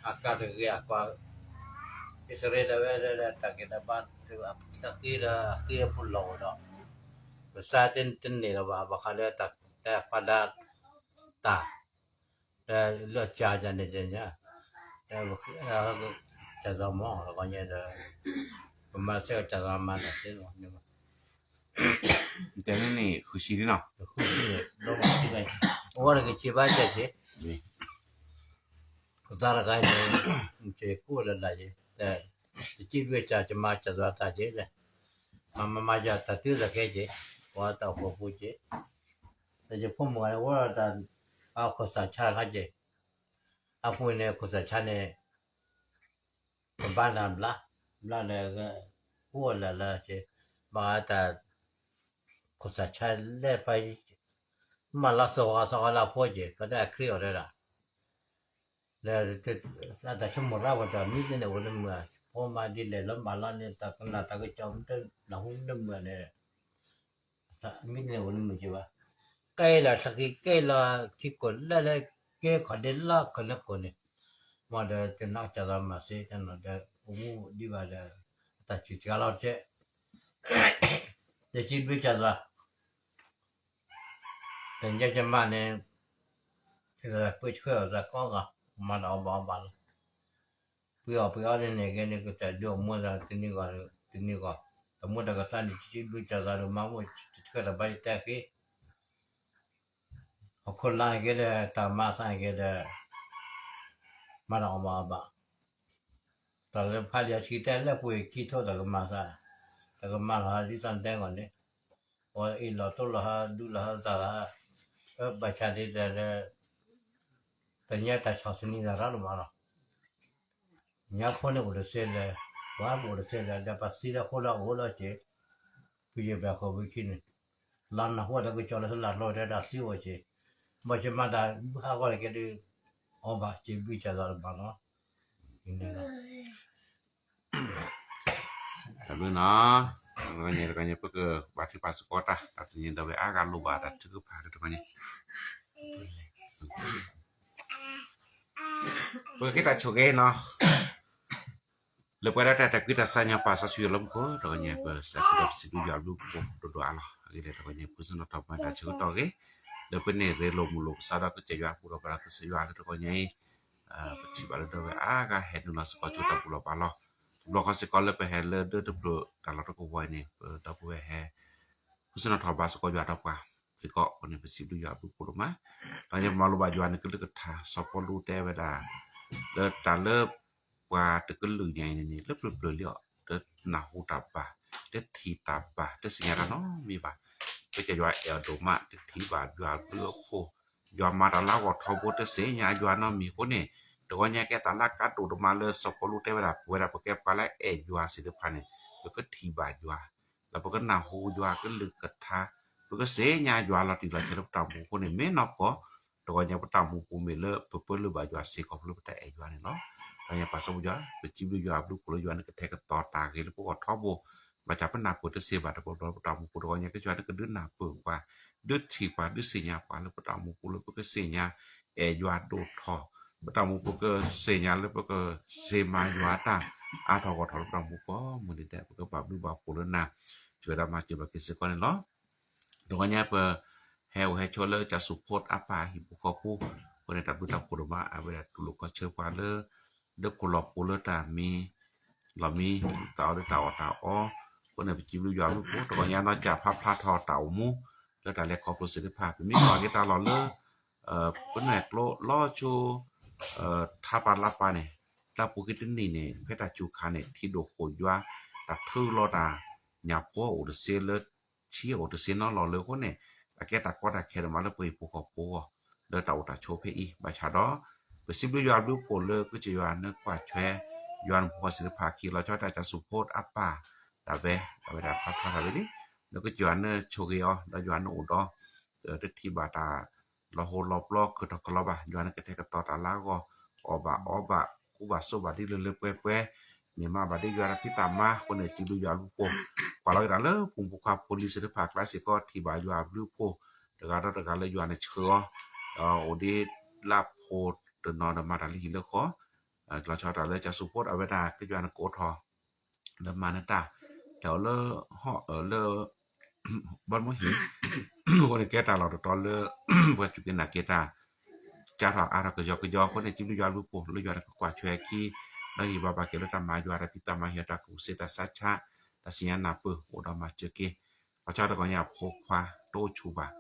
အကါတဂ့ၤအကွၢ် အံၣ်စရ့လးဝဲဒီးတၢ်ဂ့ၤတၢ်ဘါ တဃ့ဒီးအဃ့အဖိလီၤအိၣ်ဒီး ကစၢ်တန့ၢ်လၢၤဘၣ် ဘၣ်ဃးလၢတၢ်ခွါဒါ တၢ် ဒီးလၢကၢ်ယၤန့ၣ်တညါ ဒီး ကၢ်သီမီၢ် လီၤကီညါဒီး ပမၤစၢၤကၢ်သီမၤတၢ်သ့လီၤ တဲန့ၣ်န့ၣ် ဃုဆံလံနီၤ ဃုဆံ ဒီးမၤဆံလံ အဝဲတကဆံဘၣ်ကဲက့ၤ ကသါတဂၤန့ၣ် က့ၤကိၣ်လၢလၢ်က့ၤ တစံးဘျုးကၢ် ကမၤကၢ်သီတၢ်က့ၤ မၤမၤမၤယၤတၢ်တုၤသးခဲက့ၤ ပှၤတၢ်အိၣ်ဖှိၣ်ပူၤက့ၤ ဒီးယဖိမုၣ်ဂၤန့ၣ်အိၣ်ဒီးတၢ် အခိၣ်စၢ်ဆါတခါက့ၤ အပူၤန့ၣ် ခိၣ်စၢ်ဆါန့ၣ် ကဘါနၤဘျါ ဘျါဒီး အိၣ်လၢလၢက့ၤ ဘၣ်တၢ် ခိၣ်စးဆါလဲၣ်ဖဲ မၤလီၤသီၣ်ဂီၤသီၣ်ဂီၤလၢအဖိက့ၤ ကဒၣ်ခရံာ်အီၤတဒၣ် လၢတၢ်ဆိကမိၣ်ရၣ်ပှၤတၢ်မံတန့ၣ်အိၣ်လၢမုာ် ဖိမၤဒ်လဲၣ်လၢမၤလီၤန့ၣ် တၢ်ကနၣ်တၢ်ကစီၣ်မ့ၢ်တနၢ်ဟူလၢမုာ်န့ၣ် မံတန့ၣ်အိၣ်လၢမုာ်က့ၤဘၣ် ကဲလီၤသးက့ၤကဲလီၤ ထံကိၢ်လၢလၢကဲခီၣ်ဒ့လီၤခီၣ်လၢခိၣ်န့ၣ် မ်ဒီးတနီၣ်ကၢ်သးမၤစ့တနီၤဒီး အိၣ်မူဒံးဘၣ်ဒီး အတၢ်စူၢ်စှၤလီၤတကဲ ယစံးဘျုးကၢ်သး တညါယမါန့ၣ် ပှ့ၤဆှၢအီၤသးကိးဂၤ မၤတၢ်အီၣ်ဘၣ်အီဘၣ်လီၤ ပှ့ၤအီၣ်ပှ့ၤအီန့ၣ်န့ၣ် ကဲန့ၣ်ကစၢ်ဒုးအီၣ်မူသးတနံၤဂီၢ် တနံၤဂီၢ် တမူတၢ်ကသါန့ၣ် စံးဘျုးကၢ်သးဒီးမၤမူဆှၢတၢ်ဘၣ်ယတဲဃ့ ဟီၣ်ခိၣ်လာ်န့ၣ်ကဲဒီး တၢ်မၤသးန့ၣ်ကဲဒီး မၤတၢ်အီၣ်ဘၣ်အီဘၣ် တၢ်လၢဖးလံာ်အဆံးတဲလၢပှ့ၤခံထိတၢ်ကမၤသး တၢ်ကမၤလီၤဟးဒ်သိးတဲဂီၢ်န့ၣ် အီၣ်အ့ၣ်လီၤတိၢ်လီၤဟးဒူလီၤဟးသးလီၤ ဘၣ်ဆၣ်ဒ်လဲၣ်ဒီး တညါတၢ်ဆီၣ်သနံးသးရၣ်လီၤမးလီၤ ညါဖိန့ၣ်အိၣ်တသ့လဲၣ် ပှၤအိၣ်တသ့လဲၣ် ဒီးပှၤသံလၢဃိလၢအအိၣ်လီၤက့ၤ ဖုယဘၣ်ဃီဝံၤခံန့ၣ် လၢနၢ်ဟူတၢ်ကစီၣ်လၢလၢလီၤတဲဒၣ်သံအိၣ်က့ၤ ဘၣ်ဆၣ်မၤတၢ်ဘုဟးဂီၤန့ၣ်ကဲဒုး အီၣ်ဘၣ်စံးဘျုးကၢ်သးလီၤမးလီၤ တၢ်ဘျုးနီၤ တဂီၤညါတဂီၤညါ ပကဘၣ်ထုကဖၣ်စ့ၢ်ကီးတၢ် တၢ်တနံၤဒီးဝဲအါဂၤလိၣ်ဘၣ်တၢ်ထုကဖၣ်လၢတဂီၤညါ ပကက့ၤတၢ်ဆိၣ်ဂ့ၤနီၤ လၢပှၤဒၣ်တၢ်တၢ်ကွံတၢ်စၢ်ညီပာ်စီဆှံယွၤလၢမူခိၣ် တဂီၤညါ ပစးထီၣ်ဒီးပစံးဘျုးယွၤဘျုးဖှိၣ်ဒိၣ်ဒိၣ်အါလီၤ အဂ့ၢ်လၢတဂီၤညါ ဖုစနီၣ်ထီၣ်ပှၤတၢ်ဆၢကတီၢ်ဂ့ၤ လၢပန့ၢ်ရ့လိာ်မုာ်လိာ်ပသးဒီးကစၢ်ယွၤအပူၤဒီးပှၤဒီးကစၢ်ယွၤလၢတဂီၤညါအံၤ ပထံၣ်ဘၣ်လၢဒီးဝဲအါဂၤဟဲနုာ်လီၤစ့ၢ်ကီးဆူတၢ်ပူၤလီၤဘၣ်လီၤ တဘျီဃီစ့ၢ်ကီးလၢပဟဲလၢဒၢတဖျၢၣ်တၢ်လီၢ်တကဝီၤအံၤန့ၣ် ပဒီပုၢ်ဝဲၢ်ဟဲ ဖုစနီၣ်ထီၣ်ဘၣ်စ့ၢ်ကီးယွၤဒီးပှၤစ့ၢ်ကီးအဃိန့ၣ် ပစံးဘျုးယွၤဘျုးဖှိၣ်ဒိၣ်မး တဂီၤညါပမၤလိဘၣ်ယွၤန့ၣ်ကလုၢ်ကထါ စီၤပီလူးတဲဝဲဒၣ် လၢတၢ်လၢ ပှၤတကလုာ်ညါအံၤန့ၣ်န့ၣ် လၢပျၢၤပျၢၤလံအီၤ တနၢ်ဟူတၢ်ဘၣ် တထံၣ်တၢ်ဘၣ် တသ့ၣ်ညါတၢ်နီတမံၤဘၣ် ကစၢ်ယွၤအဲၣ်အီၤဒိၣ်မး တထံၣ်ဘၣ်ယွၤဘျုးအဖှိၣ် ယွၤမၤတၢ်လၢအဂီၢ်ထီဘိ တသ့ၣ်ညါယွၤနီတမံၤအဃိန့ၣ် တဂီၤညါကဲတၢ်လၢအကါဒိၣ်ဒိၣ်မးလၢစီၤပီလူးတဲဝဲဒၣ် ပဝဲဒၣ်ပကဲပှၤလၢအအဲၣ်ယွၤသ့ၣ်တဖၣ်န့ၣ် ပကထံၣ်ဘၣ်ယွၤ ဒီးပကနၢ်ဟူယွၤကလုၢ်ကထါ ပကသ့ၣ်ညါယွၤလီၤတံၢ်လီၤဆဲးလၢပတၢ်အိၣ်မူအဃိန့ၣ် မ့ၢ်နီၢ်ကီၢ် တဂီၤညါပတၢ်အိၣ်မူပူၤမ့ၢ်လၢပပၢလၢဘၣ်ယွၤစ့ၢ်ကီးလၢပတၢ်အဲၣ်ယွၤန့ၣ်လီၤ. တဂီၤညါပၢ်စီၤပယွၤ ပစံးဘျုးယွၤဘျုးဖှိၣ်လၢယွၤန့ၣ်ကထဲကသီတၢ်ဂ့ၤလၢပဂီၢ်ထီဘိ ဘၣ်ဆၣ်ပနၢ်ပၢၢ်တသ့ဘၣ်တဘျီဘျီလၢပတၢ်အိၣ်မူပူၤ တဂီၤညါကစၢ်ယွၤန့ၣ်ကဒုးနၢ်ပၢၢ်ပှၤ ဒုးထံၣ်ပှၤ ဒုးသ့ၣ်ညါပှၤလၢပတၢ်အိၣ်မူပူၤလၢပကသ့ၣ်ညါ အဲၣ်ယွၤဒိၣ်ထီၣ် ပတၢ်အိၣ်မူပူၤကသ့ၣ်ညါလၢပကစ့ၢ်မၤယွၤတၢ် အါထီၣ်ဂီၢ်ထီၣ်လၢပတၢ်အိၣ်မူကိးမုၢ်နံၤဒဲး ပကဘၣ်ဘျုးဘၣ်ဖှိၣ်လၢနၤ ဆိၣ်ဂ့ၤဒီးမၤစၢၤဘၣ်က့ၤစ့ၢ်ကီးန့ၣ်လီၤ. တဂီၤညါပ ဟဲအိၣ်ဟဲဆိးလၢကၠၢ်စူၣ်ဖိအပၢ်ဟံၣ်ဖိဃီဖိ အဃိန့ၣ်တၢ်ဘျုးတၢ်ဖှိၣ်ဒိၣ်မး အဝဲဒၣ်တူၢ်လိာ်ခီဆၢပှၤလၢ ဒၢခိၣ်လီၤဖိလၢတၢ်မံ လီၤမံ တၢ်အီၣ်ဒၢတၢ်အီၣ်တၢ်အီ အဃိန့ၣ် ပစံးဘျုးယွၤဘျုးဖှိၣ် တဂီၤညါနီၢ်ကၠၢ်ဖးဖျါထီၣ်တၢ်အိၣ်မူ လၢတၢ်လဲၤခီဖျိသ့ၣ်တဖၣ် ပမ့ၢ်ကွၢ်က့ၤတၢ်လီၢ်လၢ ပနွဲၣ်ကျိလီၤဆိ ထါပၤလါပၤန့ၣ် တၢ်ပူၤကွံာ်တနံၣ်န့ၣ် ဖဲတၢ်စူၤခါန့ၣ် ထံဒိၣ်ဃိၣ်ယွၤ တၢ်ထၢလီၤတၢ်ညၣ်ဖိအိၣ်တသ့လၢ ဆံအိၣ်တသ့နီတလီၢ်လၢအဃိန့ၣ် အကဲတၢ်ကီတၢ်ခဲဒိၣ်မးလၢပဟံၣ်ဖိဃီဖိအဂီၢ် လၢတၢ်အိၣ်တၢ်ဆိးဖဲအံၤ ဘၣ်ဆၣ်ဒီး ပစံးဘျုးယွၤဘျုးဖှိၣ်လၢကစၢ်ယွၤန့ၣ်ကွၢ်ထွဲ ယွၤန့ၣ်ဖိဃီသ့ၣ်တဖၣ်အခံ လီၤဆီဒၣ်တၢ် ကၠၢ်စူၣ်ဖိအပၢ် ဒၣ်ဝဲ ဒၣ်ဝဲဒၣ်ဖးဖျါထီၣ်ဝဲလံ လၢကစၢ်ယွၤန့ၣ်ဆိၣ်ဂ့ၤအီၤ ဒီးယွၤန့ၣ်အိၣ်ဒီး တထံၣ်ဘၣ်တၢ် လီၤဟိလီၤပျီကထီၣ်ကလီဘၣ် ယွၤန့ၣ်ကထဲကသီတၢ်လၢအဂီၢ် အီၣ်ဘၣ်အီဘၣ် ကူဘၣ်သိဘၣ်ဒ်လၢလၢပှဲၤပှဲၤ န့ၢ်မၤဘၣ်ဒ်ယွၤတၢ်ဖံးတၢ်မၤအဃိန့ၣ် စံးဘျုးယွၤဘျုးဖှိၣ် ကွၢ်လီၤက့ၤတၢ်လၢပူၤပိာ်ခွါဖိလံၤသ့ၣ်တဖၣ်အကျါစ့ၢ်ကီး ထံၣ်ဘၣ်ယွၤဘျုးဖှိၣ် တဂၤဒီးတဂၤလၢယွၤန့ၣ်ဆှၢအီၤ ဒီးအိၣ်ဒ်လၢဖိတနီၤဒီးမၤတၢ်လၢဟံၣ်လၢဃီ လီၤဆီဒၣ်တၢ်လၢကၠၢ်စူၣ်ဖိအဝဲဒၣ်ကစၢ်ယွၤန့ၣ်ကအိးထီၣ် လၢမၤနၢၤတၢ် တၢ်အိၣ်လၢဟီၣ်အၢၣ်လၢ ဘီမုၢ်ဟံၣ် အဃိန့ၣ်ကဲတၢ်လီၢ်တတီၤလၢ ပှၤစူၢ်က့ၤနာ်က့ၤတၢ် ကၢ်ထီၣ်အါထီၣ်ကယီကယီအဃိန့ၣ် စံးဘျုးယွၤဘျုးဖှိၣ်လၢယွၤန့ၣ်ကကွၢ်ထွဲအခံ လၢဟ့ၣ်ဘၣ်ဘၣ်က့ၤလၢတၢ်မၤယွၤတၢ်ဖံးတၢ်မၤဟ့ၣ်တၢ်ကူၣ်စ့တၢ်ဆါဆါ တၢ်စံၣ်ညါနၢ်ပၢၢ်အိၣ်ဒီးမၤစၢၤက့ၤ လီၤဆီတဂီၤညါအဖိခွါတအိၣ်ဆူၣ်ဘၣ်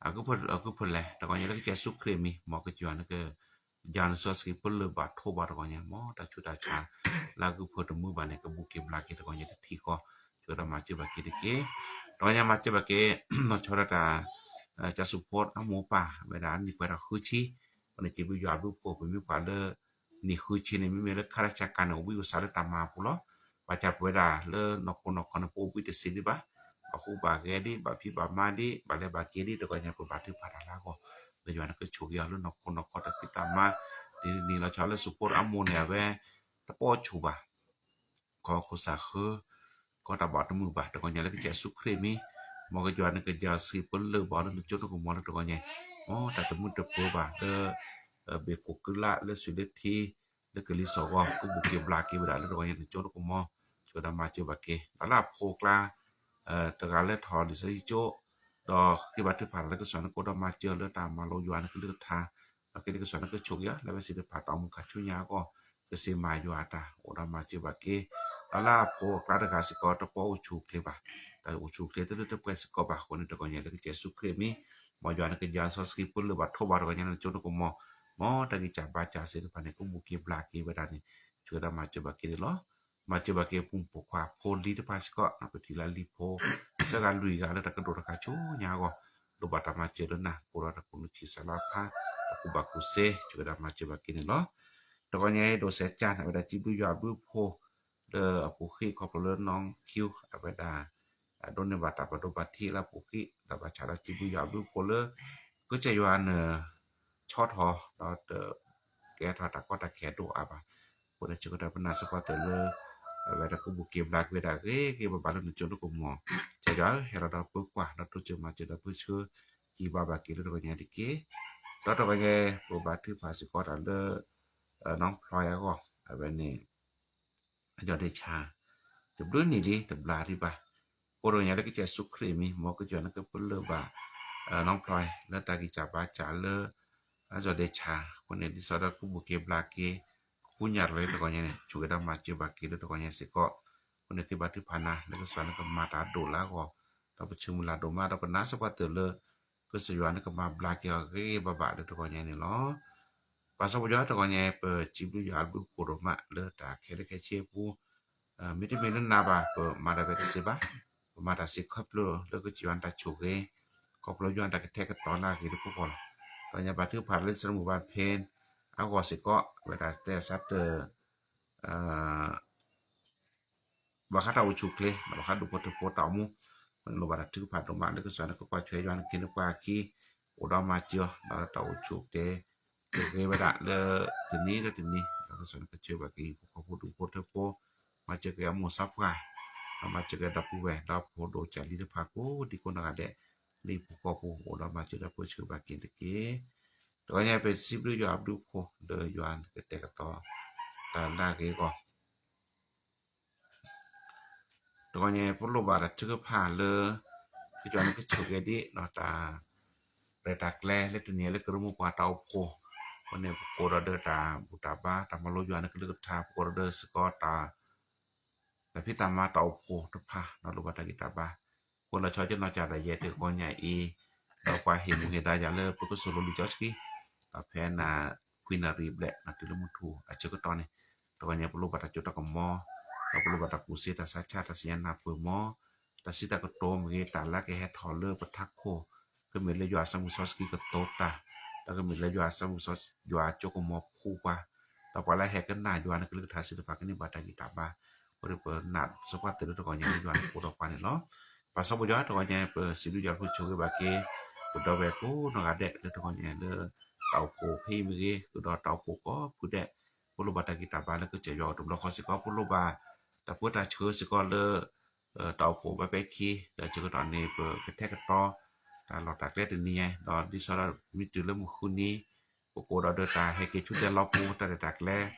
အကုၢ်ဖိလဲၣ် တဂီၤညါလၢကစၢ်ယ့ၣ်ၡူးခရံာ်မံၤ မ်ကစၢ်ယွၤန့ၣ်က ယၤန့ၣ်စီဆှံ ပလၢၢ်ဘၣ်ထိးဘၣ်တဂီၤညါ မ်တၢ်ဆူးတၢ်ဆါ လၢအကုၢ်ဖိတမုာ်ဘၣ်န့ၣ် ကဘူးက့ၤဘျါက့ၤတဂီၤညါတထံၣ်ဃီ ဆိၣ်ဂ့ၤဒီးမၤစၢၤဘၣ်က့ၤတက့ၢ်. တဂီၤညါမၤစၢၤဘၣ်က့ၤ လီၤဆီဒၣ်တၢ် ကၠၢ်စူၣ်ဖိအမိၢ်ပၢ် ဝဲဒၣ်နံၣ်ပှဲၤထီၣ်ဃုဆံ အဃိန့ၣ် စံးဘျုးယွၤဘျုးဖှိၣ် ပမ့ၢ်ကွၢ်လၢ နံၣ်ဃုဆံန့ၣ် မ့မ့ၢ်လၢခါတၢ်ဆါကၤန့ၣ် အိၣ်ဘှံးအိၣ်သါလၢတၢ်မၤအပူၤလီၤ. ဘၣ်ဆၣ်ပဝဲဒၣ်လၢနီၢ်ခိနီၢ်ခီန့ၣ် ပအိၣ်ဘှံးတသ့ဒံးဘၣ်, ဘၣ်ဟူးဘၣ်ဂဲၤဒံး ဘၣ်ဖံးဘၣ်မၤဒံး ဘၣ်လဲၤဘၣ်က့ၤဒံး တဂီၢ်ညါ ပဘၣ်ထုကဖၣ်တၢ်လၢအဂီၢ်, လၢယွၤန့ၣ်ကဆိၣ်ဂ့ၤအီၤလၢနီၢ်ခိနီၢ်ခီတသ့တၢ်မၤ, ဒ်န့ၣ်လီၤဆီလၢစူးဖိတၢ်အမိၢ်န့ၣ် အဝဲ တပိာ်ဆူၣ်ဘၣ် ခီခိၣ်စၢ်ဃၢ ကီတၢ်ဘၣ်တမုာ်ဘၣ် တဂီၢ်ညါလၢကစၢ်ယ့ၣ်ၡူးခရံာ်မံၤ, မ်ကစၢ်ယွၤန့ၣ်ကယၤစံးပလၢၢ်ဘၣ်လၢနကၠိနကမီၤလၢတဂီၢ်ညါ, မ်တၢ်တမုာ်တပၢၤဘၣ်လၢ ဘ့ၣ်ခိၣ်ကုလၢ်လၢစူးလၢထံ လၢကလံၤစီၣ်ဂီၤ ကဘူၣ်က့ၤဘျါက့ၤဝဲဒၣ်လၢတဂီၢ်ညါနကၠိနကမီၤ, ဆိၣ်ဂ့ၤဒီးမၤစၢၤဘၣ်က့ၤ ဒီးလၢအဖိအကျါ တဂၤလၢထီၣ်လံာ်စီဆှံကၠိ ဒီးဃ့ဘါထုကဖၣ်လၢကစၢ်နကအိၣ်ဒီးမၤစၢၤလၢတၢ်မၤလိယွၤနကလုၢ်ကထါ, ဒီးဃ့လၢကစၢ်နကဆိၣ်ဂ့ၤအီၤ လၢအဝဲသ့ၣ်တဖၣ်တၢ်အိၣ်မူခါဆူညါအဂီၢ် ကစ့မၤယွၤအတၢ်အိၣ်ဒီးမၤစၢၤဘၣ်က့ၤ, ဒီးလၢအဖိအကျါတဂၤစ့ၢ်ကီး တပိာ်အိၣ်ဆူၣ်အိၣ်ချ့ဘၣ်, တၢ်အိၣ်ဆူၣ်အိၣ်ချ့တလၢတပှဲၤစ့ၢ်ကီးဘၣ် အဃိန့ၣ်တဂီၢ်ညါလၢကစၢ်ယ့ၣ်ၡူးခရံာ်မံၤ, မ်ယွၤန့ၣ်ကယၤစီဆှံပလၢၢ်ဘၣ်ထိးဘၣ်တဂီၢ်ညါလၢနကၠိနကမီၤ, မ်တၢ်ဂံၢ်စၢ်ဘါစၢ်သ့ၣ်တဖၣ်န့ၣ် ကဘူၣ်က့ၤဘျါက့ၤဝဲဒၣ်န့ၣ် ဆိၣ်ဂ့ၤဒီးမၤစၢၤဘၣ်က့ၤန့ၣ်လီၤ. မၤစၢၤဘၣ်က့ၤပှၤပိာ်ခွါဖိလံၤတဖၣ်စ့ၢ်ကီး ပထံၣ်လၢလံၤဖိ သၢဂၤလွံၢ်ဂၤလၢတၢ်ကဒိၣ်တၢ်ခါဆူညါအဂီၢ်, လိၣ်ဘၣ်တၢ်မၤစၢၤလၢနၤ ပအိၣ်ဒီးတၢ်ကူၣ်နုၢ်ဆံးစၢ်လါဖး တၢ်ကူၣ်ဘၣ်ကူၣ်စ့ ဆိၣ်ဂ့ၤဒီးမၤစၢၤဘၣ်က့ၤန့ၣ်လီၤ. တဂီၢ်ညါအံၤဒိၣ်စဲးကၢ်န့ၣ် အဝဲဒၣ်စံးဘျုးယွၤအဘျုးအဖှိၣ် လၢအပူၤဃံ ခီဖျိလၢနီၢ်ခံ အဝဲဒၣ် ဒိးန့ၢ်ဘၣ်တၢ်ဘၣ်ဒိဘၣ်ထံးလၢအပူၤဃံ ဒီးဘၣ်ဆၣ်ဒီးစံးဘျုးယွၤအဘျုးအဖှိၣ်လၢ ကစၢ်ယွၤန့ၣ် ဆီထီၣ် ဒီးတကဲထီၣ်တၢ်ကီတၢ်ခဲဒိၣ်အါဘၣ်, အဃိန့ၣ် ဆၢကတီၢ်ပနာ်စ့ၢ်ကီးတၢ်လၢ အဝဲဒၣ်ကဘူၣ်က့ၤဘျါက့ၤဝဲဒၣ်ဂ့ၤဂ့ၤဘၣ်ဘၣ်လၢနကၠိနကမီၤ, ကစၢ်ယွၤဧၢ ဟဲလီၤဒီးပၢၤကွၢ် ဒီးတိစၢၤမၤစၢၤဒီးပၢဆှၢ ဟံးဘါဘၣ်က့ၤလၢတဂီၢ်ညါတက့ၢ်. ဒီးတဂီၢ်ညါ ပဘၣ်ထုကဖၣ်စ့ၢ်ကီးတၢ်လၢ နီၢ်ဖျီအဂီၢ် အဝဲန့ၣ် အယီၢ်ဒ့ဆါ တဘျုးနံၣ်လံ တဘျါဒံးဘၣ်, အဃိတဂီၢ်ညါလၢကစၢ်ယ့ၣ်ၡူးခရံာ်မံၤ မ်ကစၢ်ယွၤန့ၣ်ကပလၢၢ်ဘၣ် နီၢ်ဖျီ လၢတၢ်ဂံၢ်စၢ်ဘါစၢ်လၢ အယီၢ်ဒ့ဆါ, အဃိန့ၣ် ဒ်သိးဒီးကဘူၣ်က့ၤဘျါက့ၤ ကပူၤညၣ်တလီၤလၢတဂီၢ်ညါန့ၣ် ဆိၣ်ဂ့ၤဒီးမၤစၢၤဘၣ်က့ၤလၢတဂီၢ်ညါစ့ၢ်ကီး, အဃိန့ၣ် ဃ့ဘါထုကဖၣ်နၤ လၢကစၢ်ယွၤန့ၣ်ကမၤတၢ်ဒိၣ်လၢအဂီၢ်, ဒီးပဆၢမုၢ်လၢ်ဒိၣ်မး ဒီးပနာ်စ့ၢ်ကီးတၢ်လၢ ကစၢ်ယွၤန့ၣ်ကမၤဘျါက့ၤအီၤဂ့ၤဂ့ၤဘၣ်ဘၣ်လၢတဂီၢ်ညါန့ၣ်လီၤ. ဘၣ်ဆၣ်ပယီၤတဂီၢ်ညါ ပစံးဘျုးယွၤအဘျုးအဖှိၣ်ဒိၣ်မးလၢတၢ်ခဲလၢာ်ခဲဆ့အပူၤ, မ့တမ့ၢ်လၢနၤဘၣ် ပမၤတၢ်ဝဲတသ့ဘၣ်, ပမၤတၢ်စ့ၢ်ခီဖျိလၢကစၢ်ယွၤတၢ်ဆိၣ်ဂ့ၤ, ခီဖျိယွၤတၢ်ကထဲကတီၤလၢအဂ့ၤတပူၤဃီလီၤ. တဂီၢ်ညါဘၣ်ထုကဖၣ်လၢစရမုၢ်ဘၣ်ဖဲ အဂီၢ်စ့ၢ်ကီး အဝဲဒၣ်တဲအဆၢတၢ် ဘၣ်ဃးတၢ်အိၣ်ဆူၣ်အိၣ်ချ့ ဘၣ်ဃးဒူၣ်ဖိထၢဖိတၢ်အိၣ်မူ, ပလိၣ်ဘၣ်တၢ်ထုကဖၣ်ဒိၣ်မးလၢကစၢ်ယွၤန့ၣ်ကကွၢ်ထွဲယွၤန့ၣ်က့ၤန့ၢ်ပှၤအခံ, အိၣ်ဒီးမၤစၢၤအီၤ ဒီးတၢ်အိၣ်ဆူၣ်အိၣ်ချ့ ကဂ့ၤဝဲဒၣ်လၢတနံၤလၢတနံၤ ဒီးကစၢ်ယွၤန့ၣ်ကဆှၢဘၣ်က့ၤဟံၣ်ဖိဃီဖိဒူၣ်ဖိထၢဖိ, မၤစၢၤက့ၤအမိၢ်စီၤပှၢ်, ဒီးမၤစၢၤက့ၤဒီပုၢ်ဝဲၢ် ဒီးဖိဒိၣ်ကၢ်လံၤတဖၣ်ကိးဒံကိးနီၢ်ဂၤဒဲး လၢဟံၣ်ဖိဃီဖိ အိၣ်ဒီးမၤစၢၤဒီးပၢဆှၢဘၣ်က့ၤတက့ၢ်. တဂီၢ်ညါပစံးဘျုးယွၤအဘျုးအဖှိၣ် လၢယွၤကတဲာ်ကတီၤ တၢ်လၢအဂ့ၤအဂီၢ် တဂီၢ်ညါ ပလိၣ်ဘၣ်တၢ်ထုကဖၣ်လၢ ကစၢ်ယွၤန့ၣ်ကဆိၣ်ဂ့ၤဒံး ဒီးတၢ်ရဲၣ်တၢ်ကျဲၤလၢတနံၤလၢကရၢမိၢ်ပှၢ်တၢ်အိၣ်ဖှိၣ်, အဃိန့ၣ် ပကိးဒီးဒၢတၢ်ဘူၣ်တၢ်ဘါ တၢ်မၤလိယွၤန့ၣ်ကလုၢ်ကထါ ပကိးဒီးဒၢစ့ၢ်ကီးတၢ် တၢ်ဖံးတၢ်မၤတၢ်အိၣ်ဖှိၣ်တဖၣ် ဒီးလိၣ်ဘၣ်တၢ်ဂံၢ်တၢ်ဘါ, ပှၤလီၤဆီကနီၢ်ကၢ်ဒၣ်ယဲၢ်တဂီၢ်ညါအံၤ, ဒီးပှၤဟ့ၣ်မူဟ့ၣ်ဒါယၤလၢပကစိာ်လိၤလံာ်စီဆှံ, ဒီးဖဲနၤ ခွံနၣ်ရံၣ်ဘျဲၣ် တုၤလၢမုၢ်ထူၣ်အဆၢကတီၢ်န့ၣ်, တဂီၢ်ညါပလိၣ်ဘၣ်တၢ်စိတၢ်ကမီၤ, ဒီးပလိၣ်ဘၣ်တၢ်ကူၣ်စ့တၢ်ဆါဆါ တၢ်စံးညါနၢ်ပၢၢ်မီၤ, တၢ်စံးတၢ်ကတိၤမ့ၢ်ဂ့ၤ တၢ်လၢကဟဲထီၣ်လၢပထးခိၣ်, ကမ့ၢ်လၢယွၤအသးမုၢ်စီဆှံကတိၤတၢ်, ဒီးကမ့ၢ်လၢယွၤအသးမုၢ်စီ ယွၤအစိကမီၤဖှူပှၤ, ဒီးပှၤလၢဟဲကနၣ်ယွၤန့ၣ်ကလုၢ်ကထါသ့ၣ်တဖၣ်ကန့ၢ်ဘၣ်တၢ်ဂံၢ်တၢ်ဘါ, အဃိဒီးပနာ်စၢၤပှၤသ့ၣ်လၢတဂီၢ်ညါလၢယွၤန့ၣ်အိၣ်ဒီးပှၤန့ၣ်လီၤ. ဘၣ်ဆၣ်ပယီၤတဂီၢ်ညါ ပစံးဘျုးယွၤဖိဆိၣ်ဂ့ၤဘၣ်က့ၤ ပဒီပုၢ်ဝဲၢ်ကိးနီၢ်ဂၤဒဲးလၢတဂီၢ်ညါလၢ တၢ်အိၣ်ဖှိၣ်ဖဲအံၤမ့ၢ်ဂ့ၤ ကဒီးတၢ်အိၣ်ဖှိၣ်ကိးဖုဒဲး, ပလိၣ်ဘၣ်တၢ်ဂံၢ်တၢ်ဘါလၢကစၢ်ယွၤအိၣ်တဘျီဃီစ့ၢ်ကီး ပလိၣ်ဘၣ် တၢ်ပၢတၢ်ဆှၢစ့ၢ်ကီးလၢ တၢ်အိၣ်ဖှိၣ်ဘၣ်ပဲခံ ဒီးဆၢကတီၢ်န့ၣ် ပကထဲကတီၤ တၢ်လီၢ်တၢ်ကျဲတနံၤညါ ဒီးဒ်သိးဒီးမ့ၢ်တုၤလၢမုၢ်ဃုနံၤ ပကအိၣ်ဒီးဒၢတၢ်ဟဲက့ၤဆူတဲလီၤပူၤ တၢ်ရဲၣ်တၢ်ကျဲၤ,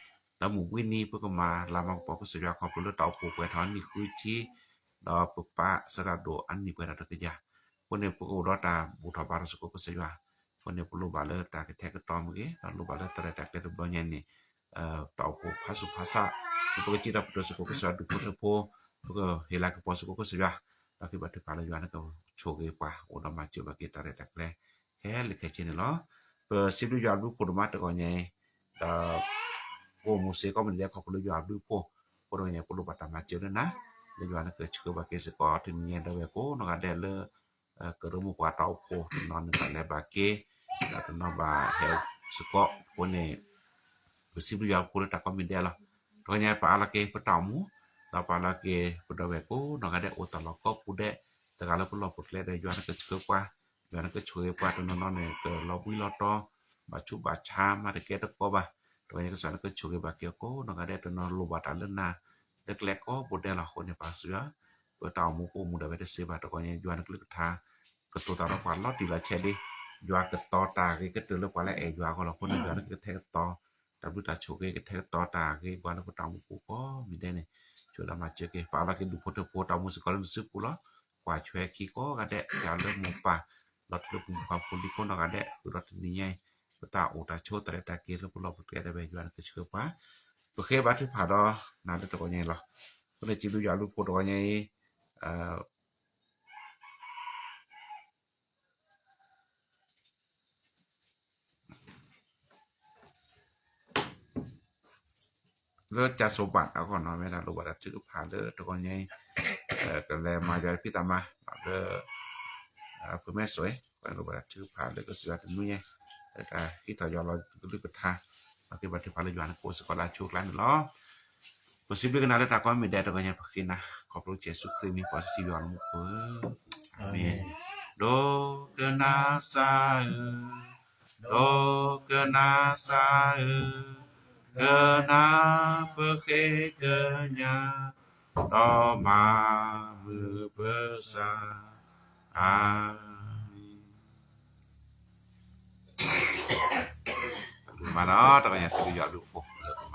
ဒီးမုၢ်ဘှံးနံၤ ပကမၤလၤမၤကပီၤကစၢ်ယွၤခီဖျိလၢတၢ်အိၣ်ဖှိၣ်ပှဲၤထီၣ်နံၣ်ဃုဆံ, ဒီးပပာ်စဲဒၣ်ဒိၣ်အနံၣ်ပှဲၤထီၣ်တကယၤ, အဃိန့ၣ် ပကအိၣ်ဒီးတၢ်ဘူၣ်ထီၣ်ဘါထီၣ်စ့ၢ်ကီးကစၢ်ယွၤ, အဃိန့ၣ် ပလိၣ်ဘၣ်လၢတၢ်ကထဲကတီၤမ့ၢ်ဂ့ၤ ဒီးလိၣ်ဘၣ်လၢတၢ်ရဲၣ်တၢ်ကျဲၤတဘျီညါန့ၣ် တၢ်အိၣ်ဖှိၣ်ဖးဆူၣ်ဖးဆါ, ပကစံးတၢ်ပတြၢၤစ့ၢ်ကီးကစၢ်ယွၤဒူၣ်ဖိထၢဖိ, ပကဟ့ၣ်လၤကပီၤစ့ၢ်ကီးကစၢ်ယွၤ, ဒီးကဘၣ်ထုကဖၣ်လၢယွၤန့ၣ်ကဆိၣ်ဂ့ၤပှၤ အိၣ်ဒီးမၤစၢၤဘၣ်က့ၤတၢ်ရဲၣ်တၢ်ကျဲၤ ခဲလၢာ်ခဲဆ့န့ၣ်လီၤ. ပစံးဘျုးယွၤအဘျုးအဖှိၣ်တဂီၢ်ညါအံၤ, ဒီး ပအိၣ်မူစ့ၢ်ကီးမ့ၢ်ဒ်လဲၣ်ခီဖျိလၢယွၤအဘျုးအဖှိၣ်, အဃိတဂီၢ်ညါ ပလိၣ်ဘၣ်တၢ်မၤစၢၤလၢနၤ, လၢယွၤန့ၣ်ကဆှၢဘၣ်က့ၤစ့ၢ်ကီးတနံၤညါဒီးဝဲကိးနီၢ်ဂၤဒဲးလၢ ကရၢမိၢ်ပှၢ်တၢ်အိၣ်ဖှိၣ် တနီၤန့ၣ်ဘၣ်လဲၤဘၣ်က့ၤ, ဒီးတနီၤဘၣ်ဟဲစ့ၢ်ကီးအဃိန့ၣ် ပစံးဘျုးယွၤအဘျုးအဖှိၣ်လၢတၢ်ကိးမံၤဒဲးလီၤ. တဂီၢ်ညါပအါလီၤက့ၤပတၢ်အိၣ်မူ, ဒီးပာ်လီၤက့ၤ ပဒီပုၢ်ဝဲၢ်ကိးနီၢ်ဂၤဒဲး အိၣ်တၢ်လီၢ်ကိးပူၤဒဲး တဂၤလၢပလီၢ်ပကျဲဒီး ယွၤနကဆှၢပှၤ, ယွၤနကဆိၣ်ဂ့ၤပှၤတနီၤနီၤန့ၣ် ကလီၤဘှံးလီၤတီၤ ဘၣ်ဆူးဘၣ်ဆါမးတကဲတကိးဘၣ်. တဂီၤညါကစၢ်နကဆိၣ်ဂ့ၤဘၣ်က့ၤအီၤကိးနီၢ်ဂၤဒဲး တနီၤလိၣ်ဘၣ်တၢ်လၢနၤ လၢကျဲကိးပူၤဒဲးလီၤ. အဃိန့ၣ် ပၢ်ကစၢ်ယွၤ ပတၢ်အိၣ်မူပအိၣ်မူဒၣ်ဝဲတသ့ဘၣ်. တဂီၤညါ ယွၤနကလုၢ်ကထါ ကတိၤတၢ်ဒီးပှၤလီၤတံၢ်လီၤဆဲးလံ. ယွၤကတီၤတၢ်ဂ့ၤကတၢၢ်လၢပှၤလၢအအဲၣ်ယွၤအဂီၢ်လီၤ. အဃိန့ၣ် ယွၤနကထဲကတီၤ တၢ်ဘျုးတၢ်ဆိၣ်ဂ့ၤ ကထဲကတီၤတၢ်ဂ့ၤပှၤလၢပတၢ်အိၣ်မူပူၤကိးမံၤဒဲးန့ၣ် ဆိၣ်ဂ့ၤဒီးမၤစၢၤက့ၤ ပာ်လီၤက့ၤဒူၣ်ဖိထၢဖိတၢ်အိၣ်မူစ့ၢ်ကီးလၢနစုပူၤလီၤ. ကွၢ်ထွဲခံကိးဂၤဒဲး တၢ်လၢမိၢ်ပၢ် လီၤတံၢ်လၢပှၤမုၣ်ပှၤဖိလံၤကိးနီၢ်ဂၤဒဲး ဃုာ်ဒီးတနံၤညါအံၤ ပတၢ်အိၣ်တၢ်ဆိးတၢ်ရဲၣ်တၢ်ကျဲၤလၢပလီၢ်ပကျဲဒၣ်ဝဲ ယွၤနကဆှၢပှၤ ပဃ့ဘါထုကဖၣ်ဒီးနၤလၢတဂီၤညါအံၤလီၤ. အဃိန့ၣ် စံးဘျုးယွၤအဘျုးအဖှိၣ်တဂီၤညါအံၤ လၢကၠၢ်စိၤဘၣ်အဂီၢ်နီၤ မ့ၢ်ဒၣ်လိၣ်ဘၣ်တၢ်ထုကဖၣ်လၢတဂီၤညါအံၤ ကလဲၤမၤယွၤတဖံးတၢ်မၤလၢ ဖုမဲစိး လိၣ်ဘၣ်တၢ်ထုကဖၣ်လၢကစၢ်ယွၤတနွံညါ တၢ်ဟံးထီၣ်ယွၤလီၤကလုၢ်ကထါ ပကဘါထုကဖၣ်လၢယွၤနကအိၣ်စ့ၢ်ကီးလၢအဆိအကျါန့ၣ်လီၤ. ပစံးဘျုးက့ၤနၤလၢတၢ်ကိးမံၤဒဲးတဂီၤညါ ပဃ့နၤ ခီဖျိကစၢ်ယ့ၣ်ၡူးခရံာ်မံၤ ပှၤစီဆှံယွၤလၢမူခိၣ်ဧၢ, အၤမ့ၣ်. ဒိကနၣ်စၢ်ဧၢ, ဒိကနၣ်စၢ်ဧၢ, ကနၣ်ပဃ့ကညး ဒီးမၤမုာ်ပစၢ်, အၤမ့ၣ်. တၢ်ဘျုးမးနီၤ တဂီၤညါ စံးဘျုးယွၤအဘျုးအဖှိၣ် လၢပမၤန့ၢ်ဘၣ်ဆၢကတီၢ်အဂ့ၢ် လၢ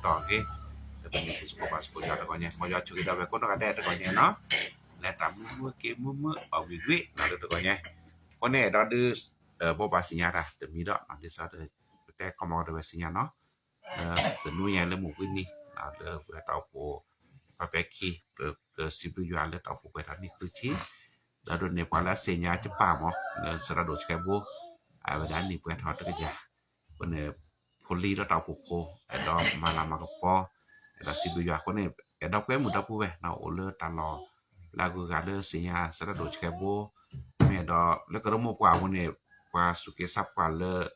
ပမ့ၢ်ပစ့ၢ်ကီးပှၤစ့ၢ်ကီးယွၤတဂီၤညါ မ်ယွၤဆိၣ်ဂ့ၤဒီးဝဲကိးနီၢ်ဂၤဒဲးတဂီၤညါနီၤ လဲၤတၢ်မုာ်မုာ်က့ၤမုာ်မုာ်ဘၣ်ဝံၤဝံၤ လၢတဂီၤညါ အဃိန့ၣ် အဲၣ်ဒိးဒုး ဘိးဘၣ်စံးညါတၢ်တမံၤဒီး ဒ်သိးဒီး ပတဲကီမီၤဒီးဝဲစံးညါနီၤ တနွံညါလၢမုၢ်ဘှံးနံၤ လၢပဝဲတၢ်အိၣ်ဖှိၣ် ပှၤပဲာ်ခံ ပကစံးဘျုးယွၤလၢတၢ်အိၣ်ဖှိၣ်ပှဲၤထီၣ်နံၣ်ဃုဆံ ဒီးဒိးန့ၢ်ပှၤလၢအသ့ၣ်ညါကပၢ်မး လၢသရၣ်ဒိၣ်ဆှဲဘိ အဝဲဒၣ်နံၣ်ပှဲၤထီၣ်တကယၤ အဃိန့ၣ် ဖိလံၤဒီးတၢ်အိၣ်ဖှိၣ်ဖိ အဲၣ်ဒိးမၤလၤမၤကပီၤ အဲၣ်ဒိးစံးဘျုးယွၤအဃိန့ၣ် အဲၣ်ဒိးကွဲမုာ်ဒီပုၢ်ဝဲၢ် အိၣ်လၢတၢ်လီၢ်လၢအဂုၤအဂၤလၢသ့ၣ်ညါသရၣ်ဒိၣ်ဆှဲဘိ မ့ၢ်အဲၣ်ဒိးလၢကရၢမိၢ်ပှၢ်အပူၤန့ၣ် ပှၤစူၢ်က့ၤသးပှၢ်လၢ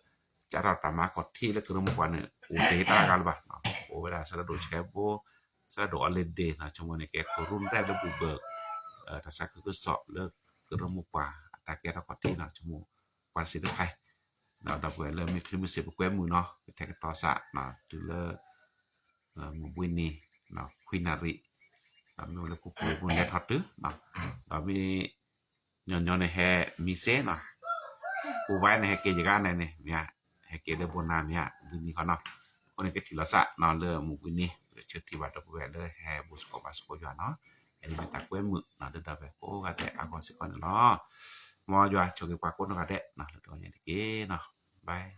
ကးထီၣ်တၢ်မၤခီၣ်ထံးလၢကရၢမိၢ်ပှၢ်န့ၣ် အိၣ်တ့ၢ်တၢ်ဂၤလၢၤဘၣ်, အိၣ်ဝဲဒၣ်သရၣ်ဒိၣ်ဆှဲဘိ, သရၣ်ဒိၣ် holiday နီၤ ဆိကမိၣ်န့ၣ် ကဲခိၣ်ရူၣ်ရဲၣ်လၢဘူၣ်ဘၢၣ် တၢ်သးခုကစီၣ်လၢကရၢမိၢ်ပှၢ် အတၢ်ကဲထီၣ်ခီၣ်ထံးနီၤ ဆိကမိၣ် ပှၤတစဲးတဖၣ် ဒီးဒီပုၢ်ဝဲၢ်လၢမ့ၢ်ချုးမ့ၢ်စ့း ပကွဲမုာ်နီၤ ပထဲကတီၤစး တုၤလၢ မုၢ်ဘှံးနံၤ ခွံနၣ်ရံၣ် ဒီးမ့ၢ်အိၣ်လၢပူၤပူၤလဲၤထီၣ်တုၤ ဒီးမ့ၢ် ညီညီန့ၣ်ဟဲမံစ့နီၤ, ပူၤဝဲန့ၣ်ဟဲက့ၤယဂၤန့ၣ်န့ၣ် မ့ၢ် ဟဲက့ၤလၢဘိနၤမ့ၢ် ဘှံးနံၤခီနီၤ, အဃိန့ၣ်ကထံၣ်လိာ်သးနီၤ လၢမုၢ်ဘှံးနံၤ ပဆၢထံၣ်ဘၣ်ဒီပုၢ်ဝဲၢ်လၢဟဲဘူးသကိးဘၣ်သကိးယွၤနီၤ, အန့ၣ်မ့ၢ်တၢ်ကွဲမုာ်နီၤ လၢဒီပုၢ်ဝဲၢ်ကိးဂၤဒဲးအဂီၢ်စ့ၢ်ကီးန့ၣ်လီၤ. မ်ယွၤဆိၣ်ဂ့ၤပှၤကိးနီၢ်ဂၤဒဲးနီၤ လၢတဂီၤညါတက့ၢ်နီၤ, bye.